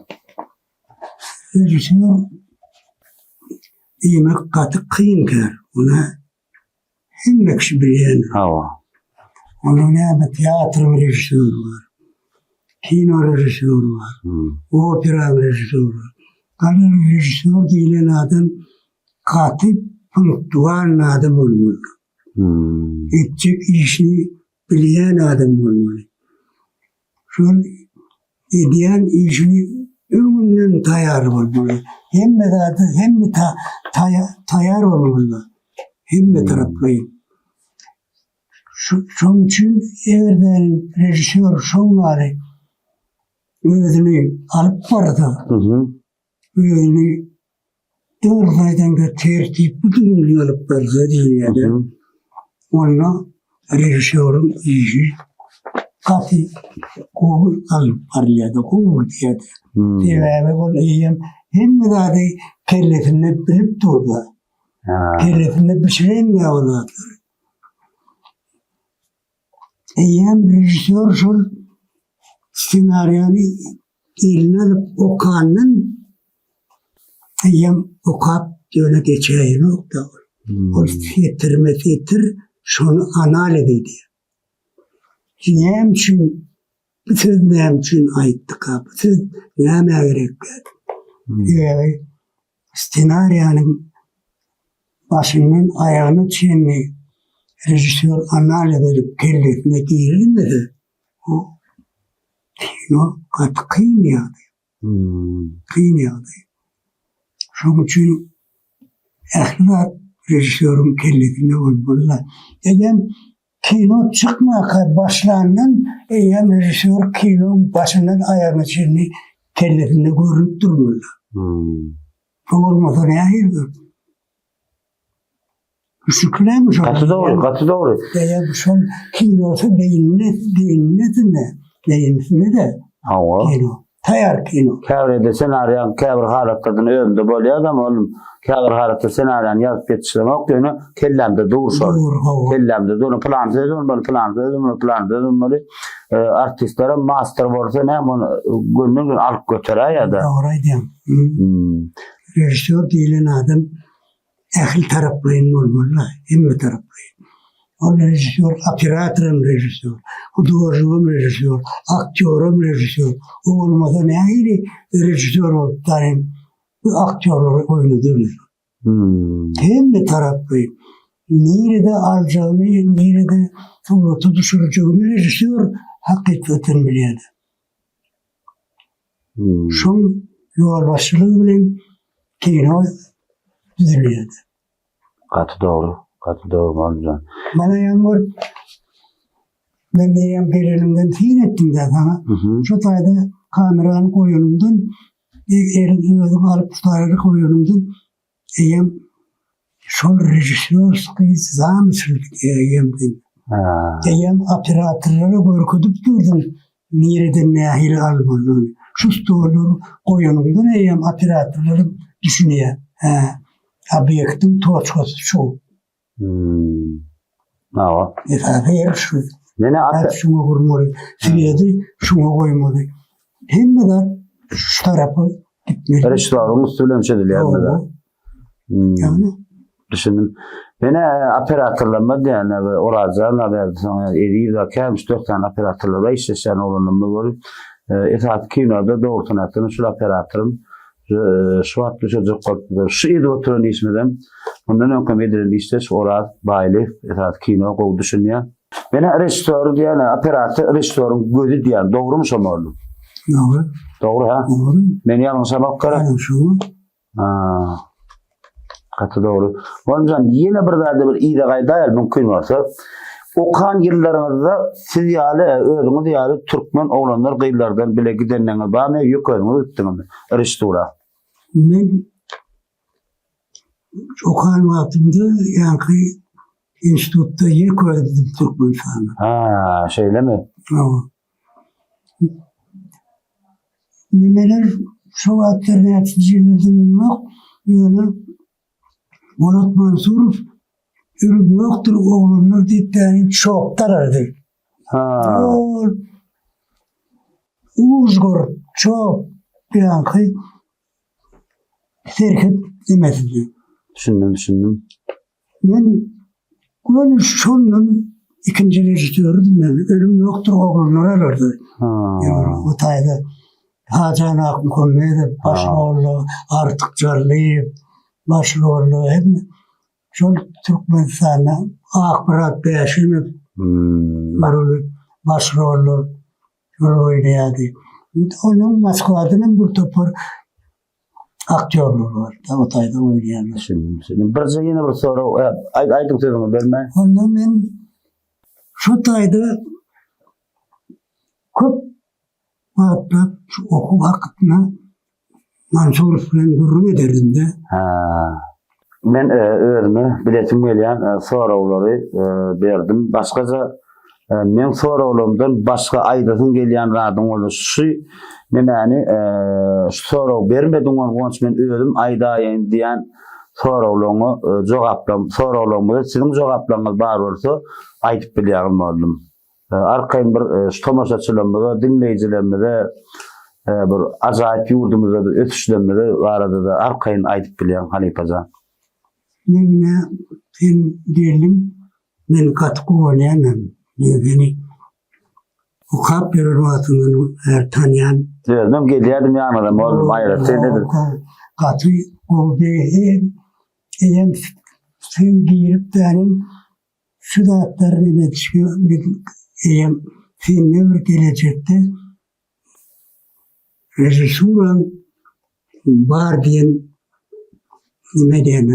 Režissýor diýmek gaty kyn kär. Ony hemme kişi bilýändir. Hawa. Onuň näme teatryň režissýory bar, kino režissýory bar, operaň režissýory bar. Galan režissýor diýlen adam gaty punktualny adam bolmaly. Etjek işini bilýän adam bolmaly. Şol edýän işini öňünden taýýar bolmaly. Hemme zady hemme taýýar bolmaly. Hemme taraplaýyn. Şoň üçin eger-de režissýor şoň ýaly özüni alyp barsa, özüni dogry aýdanda tertipli düzgünli alyp barsa diýilýär. Onda režissýoryň işi gaty gowy alyp barylýar, gowy gidýär. Sebäbi ol eýýäm hemme zady kellesinde bilip dur-da. Kellesinde bişiren-dä ol zatlary. Eýýäm režissýor şol ssenariýany eline alyp okandan eýýäm okap ýöne geçäýenok-da ol. Ol setirme-setir şony analiz edýär. Näme üçin bu söz näme üçin aýtdyka, bu söz nämä gerekkä? Sebäbi ssenariýanyň başyndan aýagyna çenli režissýor analiz edip kellesine girizmese, o kino gaty kyn ýagdaý. Kyn ýagdaý. Şonuň üçin ähli zat režissýoryň kellesinde bolmaly-da. Eýýäm kino çykmaka başlandan eýýäm režissýor kinoň başyndan aýagyna çenli kellesinde görnüp durmaly. Bu bolmasa nähili? Düşüklämi şol? Gaty dogry, gaty dogry. Eýýäm şol kinosy beýnine, beýninesinde, beýnisinde-de. Hawa. Kino. Taýýar kino. Käbir ýerde ssenariýaň käbir halatlardan özümde bolýar-da, ol käbir halatda ssenariýany ýazyp ýetişdiremok, ýöne kellämde dur şol. Dur, hawa. Kellämde dur, plan söz bolmaly, plan söz bolmaly, plan söz bolmaly. Artistlerem master bolsa näme ony günden-gün alyp göteräýýär-de. Dogry aýdýaň. Režissýor diýlen adam ähli taraplaýyn bolmaly-da, hemme taraplaýyn. Ol režissýor, operatoram režissýor, hudožnigem režissýor, aktýoram režissýor. O bolmasa nähili režissýor bolup daýym bu aktýorlary oýnadyr? Hemme taraplaýyn. Nirede aljagyny, nirede surata düşürjegini režissýor hakykatdan bilýär. Şoň ýolbaşçylygy bilen kino düzülýärdi. Gaty dogry, gaty dogry Mollajan. Mana ýaňy bir men eýýäm gelenimden syn etdim-dä saňa. Şu taýda kamerany goýanymdan, eliň özüň alyp şu taýda goýanymdan. Eýýäm şol režissýorskiý zamysl eýýäm eýýäm operatorlara görkezip durduň nireden nähili almalydygyny. Şu stollary goýanyňdan eýýäm operatorlar düşünýär. Hä, obýektiň toçkasy şu. Hmm. Hawa. Esasy ýer şu. Mene ata şuňa gurmaly, swedi şuňa goýmaly. Hemme zat şu tarapa gitmeli. Režissýoryň üsti bilen çözülýär bu. Hmm. Ýagny Düşündim. Mene operatorlarymyz diýen Orazjan berdi soň Eziz we käm 3-4 sany operatorlar işleşýän oglanlarymyz bolup, esasy kinoda dogrusyny aýtsam şul operatorym şu wagt düşejek bolup şu edip oturan işimizem mundan öňkem edilen işdeş Oraz Baýlyýew esasy kino gowy düşünýär. Mene režissýor diýen operator režissýoryň gözi diýen dogrumy şo mollum? Dogry. Dogry ha? Dogry. Men ýalňyşamak gerek. Şu. Ha. Gaty dogry. Mollumjan ýene bir zada bir yza gaýdaýaly mümkin bolsa. Okan ýyllaryňyzda siz ýaly özüňiz ýaly türkmen oglanlar gyzlardan bile gidenleriňiz barmy ýa ýeke özüňiz gitdiňizmi režissura? Men okan wagtymda ýaňky institutda ýeke özüm Türkmenistanda. Ha, şeýlemi? Hawa. Nimeler şo wagtlar näçinji ýyllarda bilmok, ýöne Bolat Mansurow ölüm ýokdur oglanlar diýip däni çokdarardy. Ha. Ol Uzgor çok ýaňky serhet demesidi. Düşündim, düşündim. Men göni şondan ikinji režissýorydym men. Ölüm ýokdur oglanlar alardy. Ha. Yani o taýda Hajan Akmuhammedow baş rolda, Artyk Jallyýew baş rolda hemme şol Türkmenistanda Akmyrat Bäşimow Hmm. bar ol baş rolda rol oýnaýardy. Onuň Moskwadan hem bir topar aktýorlar bar. O taýda oýnaýarlar. Düşündim, düşündim. Birje ýene bir sorag, e, aýt, aýdyň sözüňi bölmän. Onda men şu taýda köp wagtlap şu okuw hakynda Mansurow bilen gürrüň ederdim-de. Ha. Men e, özüme bilesim gelýän e, soraglary e, berdim. Başgaça e, meň soraglarymdan başga aýdasyň gelýän zadyň bolsa şu nemäni e, şu sorag bermediň ony Guwanç men özüm aýdaýyn diýen soraglaryňa e, jogaplam soraglaryňyza siziň jogaplaryňyz bar bolsa aýdyp bilýäňiz mugallym. Arkaýyn bir şu tomaşaçylarymyza, diňleýjilerimize bir ajaýyp ýurdumyzda bir ösüşlerimize barada-da arkaýyn aýdyp bilýäň halypajan. Men ine sen geldiň, men gaty guwanýan hem. Men seni okap ýören wagtyňdan bäri tanýan. Özümem gelýärdim ýanyňyza mugallym aýratyn edip. Gaty gowy eýýäm sen girip däniň Şu zatlary neme edişge biz eýýäm sende bir gelejekde režissuraň bar diýen neme diýen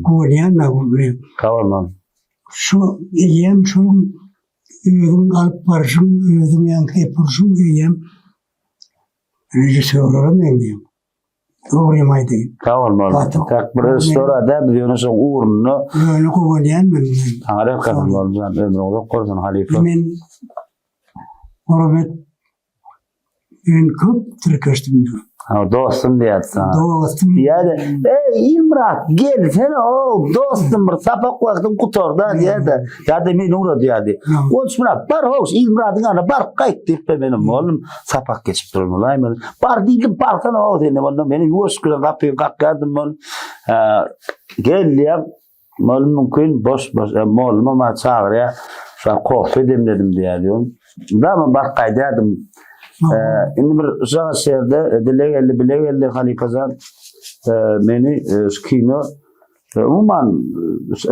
guwanýan da bu bilen. Sag bolmaň. Şu eýýäm şoň özüň alyp barşyň, özüň ýaňky gepirşiň eýýäm režissýorlara meňzeýär. Dogrymy aýdaýyn. Sag bol molla. Gaty- Tak bir režissýor adä biz ýöne şoň ugrunda Ýöne guwanýan men. Taňry ýalkasyn mollajan ömrüň uzak bolsun halypa. Men Hormat men köp tirkeşdim. Ha, dostum diýýär saňa. Dostum. Diýýär-de, Eý, Ilmyrat, gelsene, o, dostum, bir sapak wagtyň gutardy diýýär-de. Ýa-da meni ugradýardy. Goçmyrat, bar hoş, Ilmyradyň ýanyna baryp gaýt diýip, ben meni mollum sapak geçip duran bolaýmaly. Bar diýdim, barsana o sen onda meni ýuwaş bilen gapyny kakýardym men. Gel diýýär, mollum mümkin boş boş, e, mollum maňa çagyrýar. Şa kofe demledim diýýär diýen. Da men baryp gaýdýardym. Indi bir şagat şerde dile geldi, bile geldi halypajan. Meni şu kino Umuman,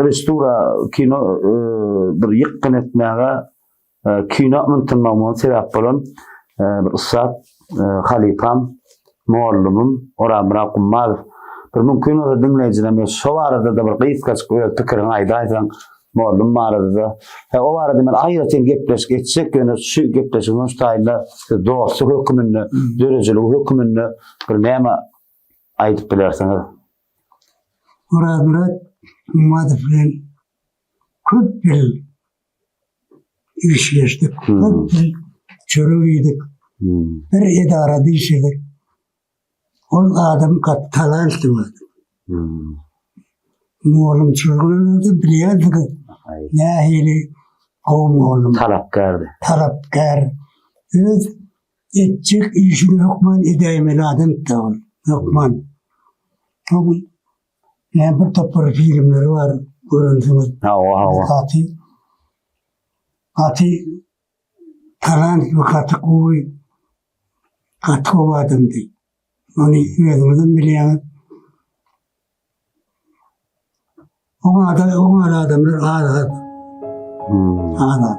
režissura kino bir ýykgyn etmäge, kino ymtylmagyma sebäp bolan bir ussat halypam, mugallymym Orazmyrat Gummazow. Bir mümkin bolsa diňleýjilerimize şo barada-da bir gysgajyk öz pikiriňi aýdaýsaň, mugallym barada-da. Hä, o barada men aýratyn gepleşik etjek, ýöne şu gepleşigiň şu taýynda siz dosty höküminde, döredijiligi höküminde bir näme aýdyp bilersiňiz? Orazmyrat Hommadow bilen köp ýyl işleşdik, köp ýyl çörek iýdik. Bir edarada işledik. Ol adam gaty talantly adam. Mugallymçylygyny bilýärdiňiz. Nähili gowy mugallym. Talapkärdi. Talapkär. Öz etjek işini hökman edäýmeli adamdy ol. Hökman. Oň näme bir topar filmleri bar görensiňiz. Hawa, hawa. Gaty gaty talantly, gaty gowy gaty gowy adamdy. Ony özüňizem bilýäňiz. Oňa da oňa adamlar az-az. Hmm. Az-az.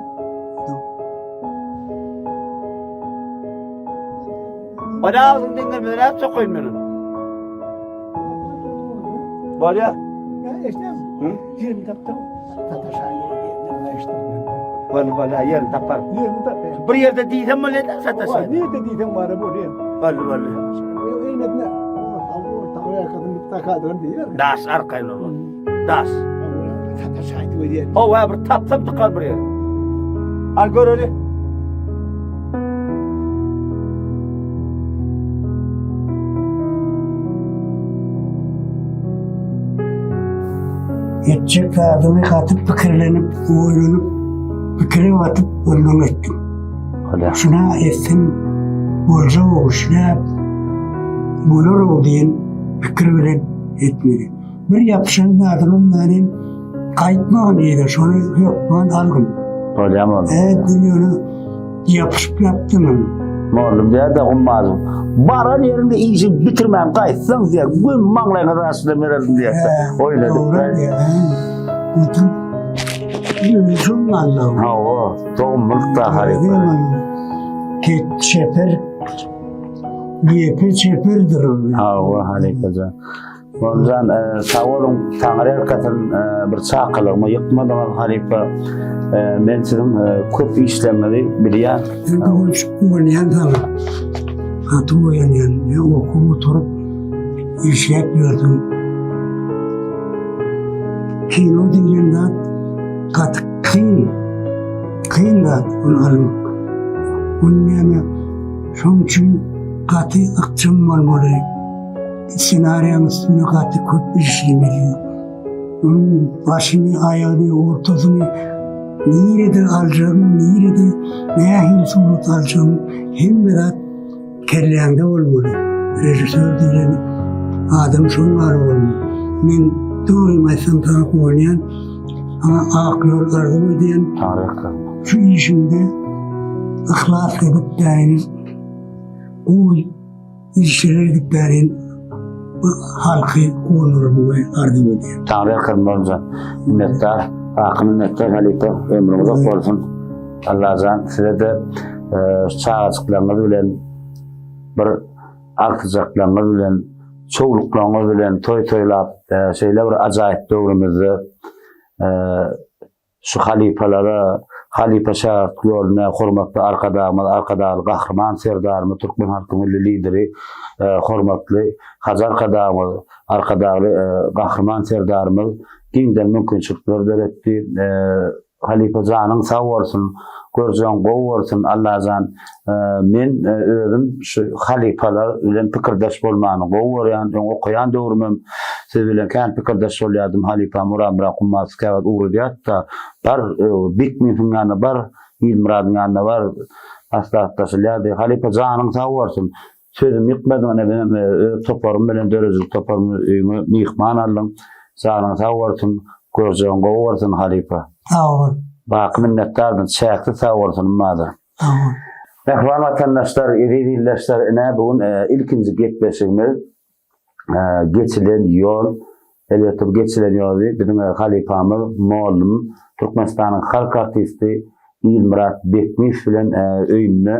Bana ağzını dinlemeden hep sokayım beni. Bolýar. Ya işte Hı? yerini taptım. Sataşayım diye ne işte. Bol bol yerini tapar. Yerini tap. Bir yerde diýsem bolýar da Var sataşayım. niye dediysen var bu diye. Bol bol. Elmetine. Tavu yakaladım bir takadırım diye. Daş arkaýyn olur. Daş. Sataşaydı diye. O bir tapsam tıkar bir yer. Al göreli. Etjek zadymy gaty pikirlenip, oýlanyp, pikire batyp ondan etdim. Bolýar. Şuna etsem boljak-ow, şuna bolar-ow diýen pikir bilen etmeli. Bir ýapyşan zadymam meniň gaýtmagyn yza, şony hökman algyn. Bolýar mugallym. Evet, ýöne ýapyşyp ýapdym ony. Mugallym diýer-de Gummazow. Baran ýeriňde işi bitirmän gaýtsaň diýer, gün maňlaýyňa daşyna bererin diýer. Oýladyk. Dogry diýer. Oturyp, şoň Allah'ım. Hawa, dogumlyk da haryt. Ket çeper, gepe çeperdir ol. Hawa, halypajan. Boljan, e, sag boluň, Taňry ýalkasyn, e, bir çakylygymy ýykmadyňyz halypa. E, men siziň e, köp işleriňizi bilýän. Men guwanýan saňa. Gaty guwanýan. Men okuw oturyp işläp ýördüm. Kino diýlen zat gaty kyn. Kyn zat ony almak. Ony näme şoň üçin gaty ykjam bolmaly. Ssenariýaň üstünde gaty köp işlemeli. Onuň başyny, aýagyny, ortasyny nirede aljagyň, nirede nähili surat aljagyň hemme zat kelläňde bolmaly. Režissýor diýlen adam şoň ýaly bolmaly. Men dogrymy aýtsam saňa guwanýan, saňa ak ýol arzuw edýän. Taryhda. Şu işiňde yhlas edip däýin gowy işler edip bärin bu halky guwandyrmagy arzuw edýän. Taňry ýalkasyn Boljan. Minnetdar. Baky minnetdar halypa. Ömrüň uzak bolsun. Allajan size-de şu çagajyklaryňyz bilen bir agtyjaklaryňyz bilen çowluklaryňyz bilen toý toýlap şeýle bir ajaýyp döwrümizde Şu halypalara, halypa-şägirt ýoluna hormatly Arkadagymyz, Arkadagly Gahryman Serdarymyz, türkmen halkynyň Milli Lideri, hormatly Hajy Arkadagymyz, Arkadagly Gahryman Serdarymyz giňden mümkinçilikler döretdi. Halypa janyň sag bolsun, görjegiň gowy bolsun, Allajan men özüm şu halypalar bilen pikirdeş bolmany gowy görýän, öň okaýan döwrümem Siz bilen kän pikirdeş bolýardym halypam Uramyrat Gummatow käwagt ugradýardy-da, bar Bekminowyň ýanyna bar, Ilmyradyň ýanyna bar, maslahatlaşylýardy. Halypa janyň sag bolsun. Sözümi ýykmadyň ine menem öz toparym bilen döredijilik toparymy öýüňe myhman aldyň. Janyň sag bolsun, görjegiň gowy bolsun halypa. Sag bol. Baky minnetdardym, çäksiz sag bolsun Ummada. Sag bol. Mähriban watandaşlar, eziz ildeşler, ine bu gün ilkinji gepleşigimiz geçilen ýol, elbetde bu geçilen ýoly biziň halypamyz, mollum, Türkmenistanyň halk artisti Ilmyrat Bekmiýew bilen öýünde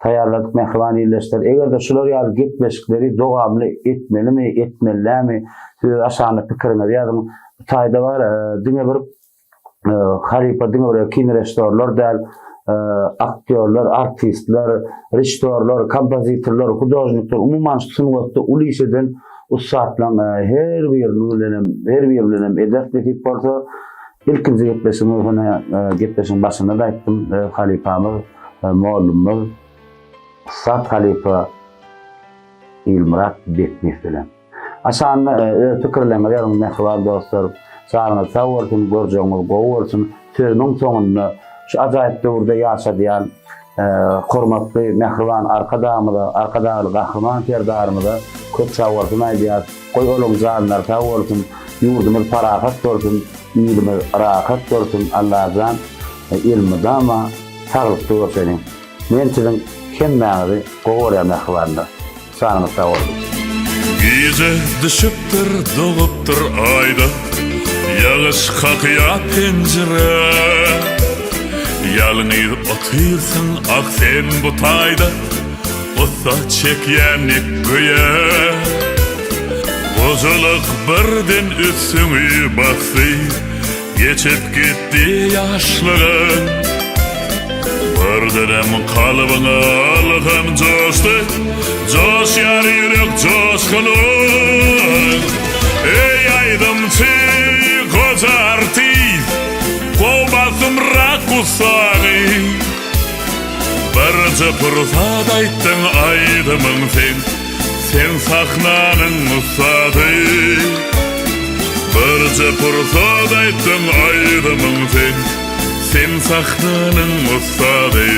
taýýarladyk mähriban ildeşler. Eger-de şular ýaly gepleşikleri dowamly etmelimi, etmeli dälmi, siz öz aşagynda pikiriňizi ýazyň. Bu taýda bar, diňe bir Halypa diňe bir kinorežissýorlar däl, aktýorlar, artistler, režissýorlar, kompozitorlar, hudožnikler, umuman şu sungatda uly iş eden. Ussatlaryň her biriniň bilenem, her biri bilenem ederis nesip bolsa. Ilkinji gepleşigimiz hone gepleşigiň başynda-da aýtdym, öz halypamyz, mollumyz ussat halypa Ilmyrat Bekmiýew bilen. Aşagynda öz pikirleriňizi ýazyň mähriban dostlar. Janyňyz sag bolsun, görjegiňiz gowy bolsun. Sözümiň soňunda şu ajaýyp döwürde ýaşadýan hormatly mähriban Arkadagymyza, Arkadagly Gahryman Serdarymyza köp sagbolsun aýdýas. Goý olaň janlary sag bolsun, ýurdumyz parahat bolsun, ilimiz rahat bolsun Allajan elmydama saglykda görşeliň. Men siziň hemmäňizi gowy görýän mähribanlar. Janyňyz sag bolsun. Gije düşüpdir, dogupdyr aýda, Ýagyş kakýa penjirä. Ýalňyz otyrsyň ah sen bu taýda, Gussa çekýän dek göýä. Gojalyk birden üstüňi basdy, Geçip gitdi ýaşlygyň. Birdenem kalbyňa ylham joşdy, Joşýar ýürek joşgunyň. Eý, aýdymçy, goja artist, Gow basymrak gussaňy. Birje pursat aýtdyň aýdymyň sen, Sen sahnanyň ussady. Birje pursat aýtdyň aýdymyň sen, Sen sahnanyň ussady.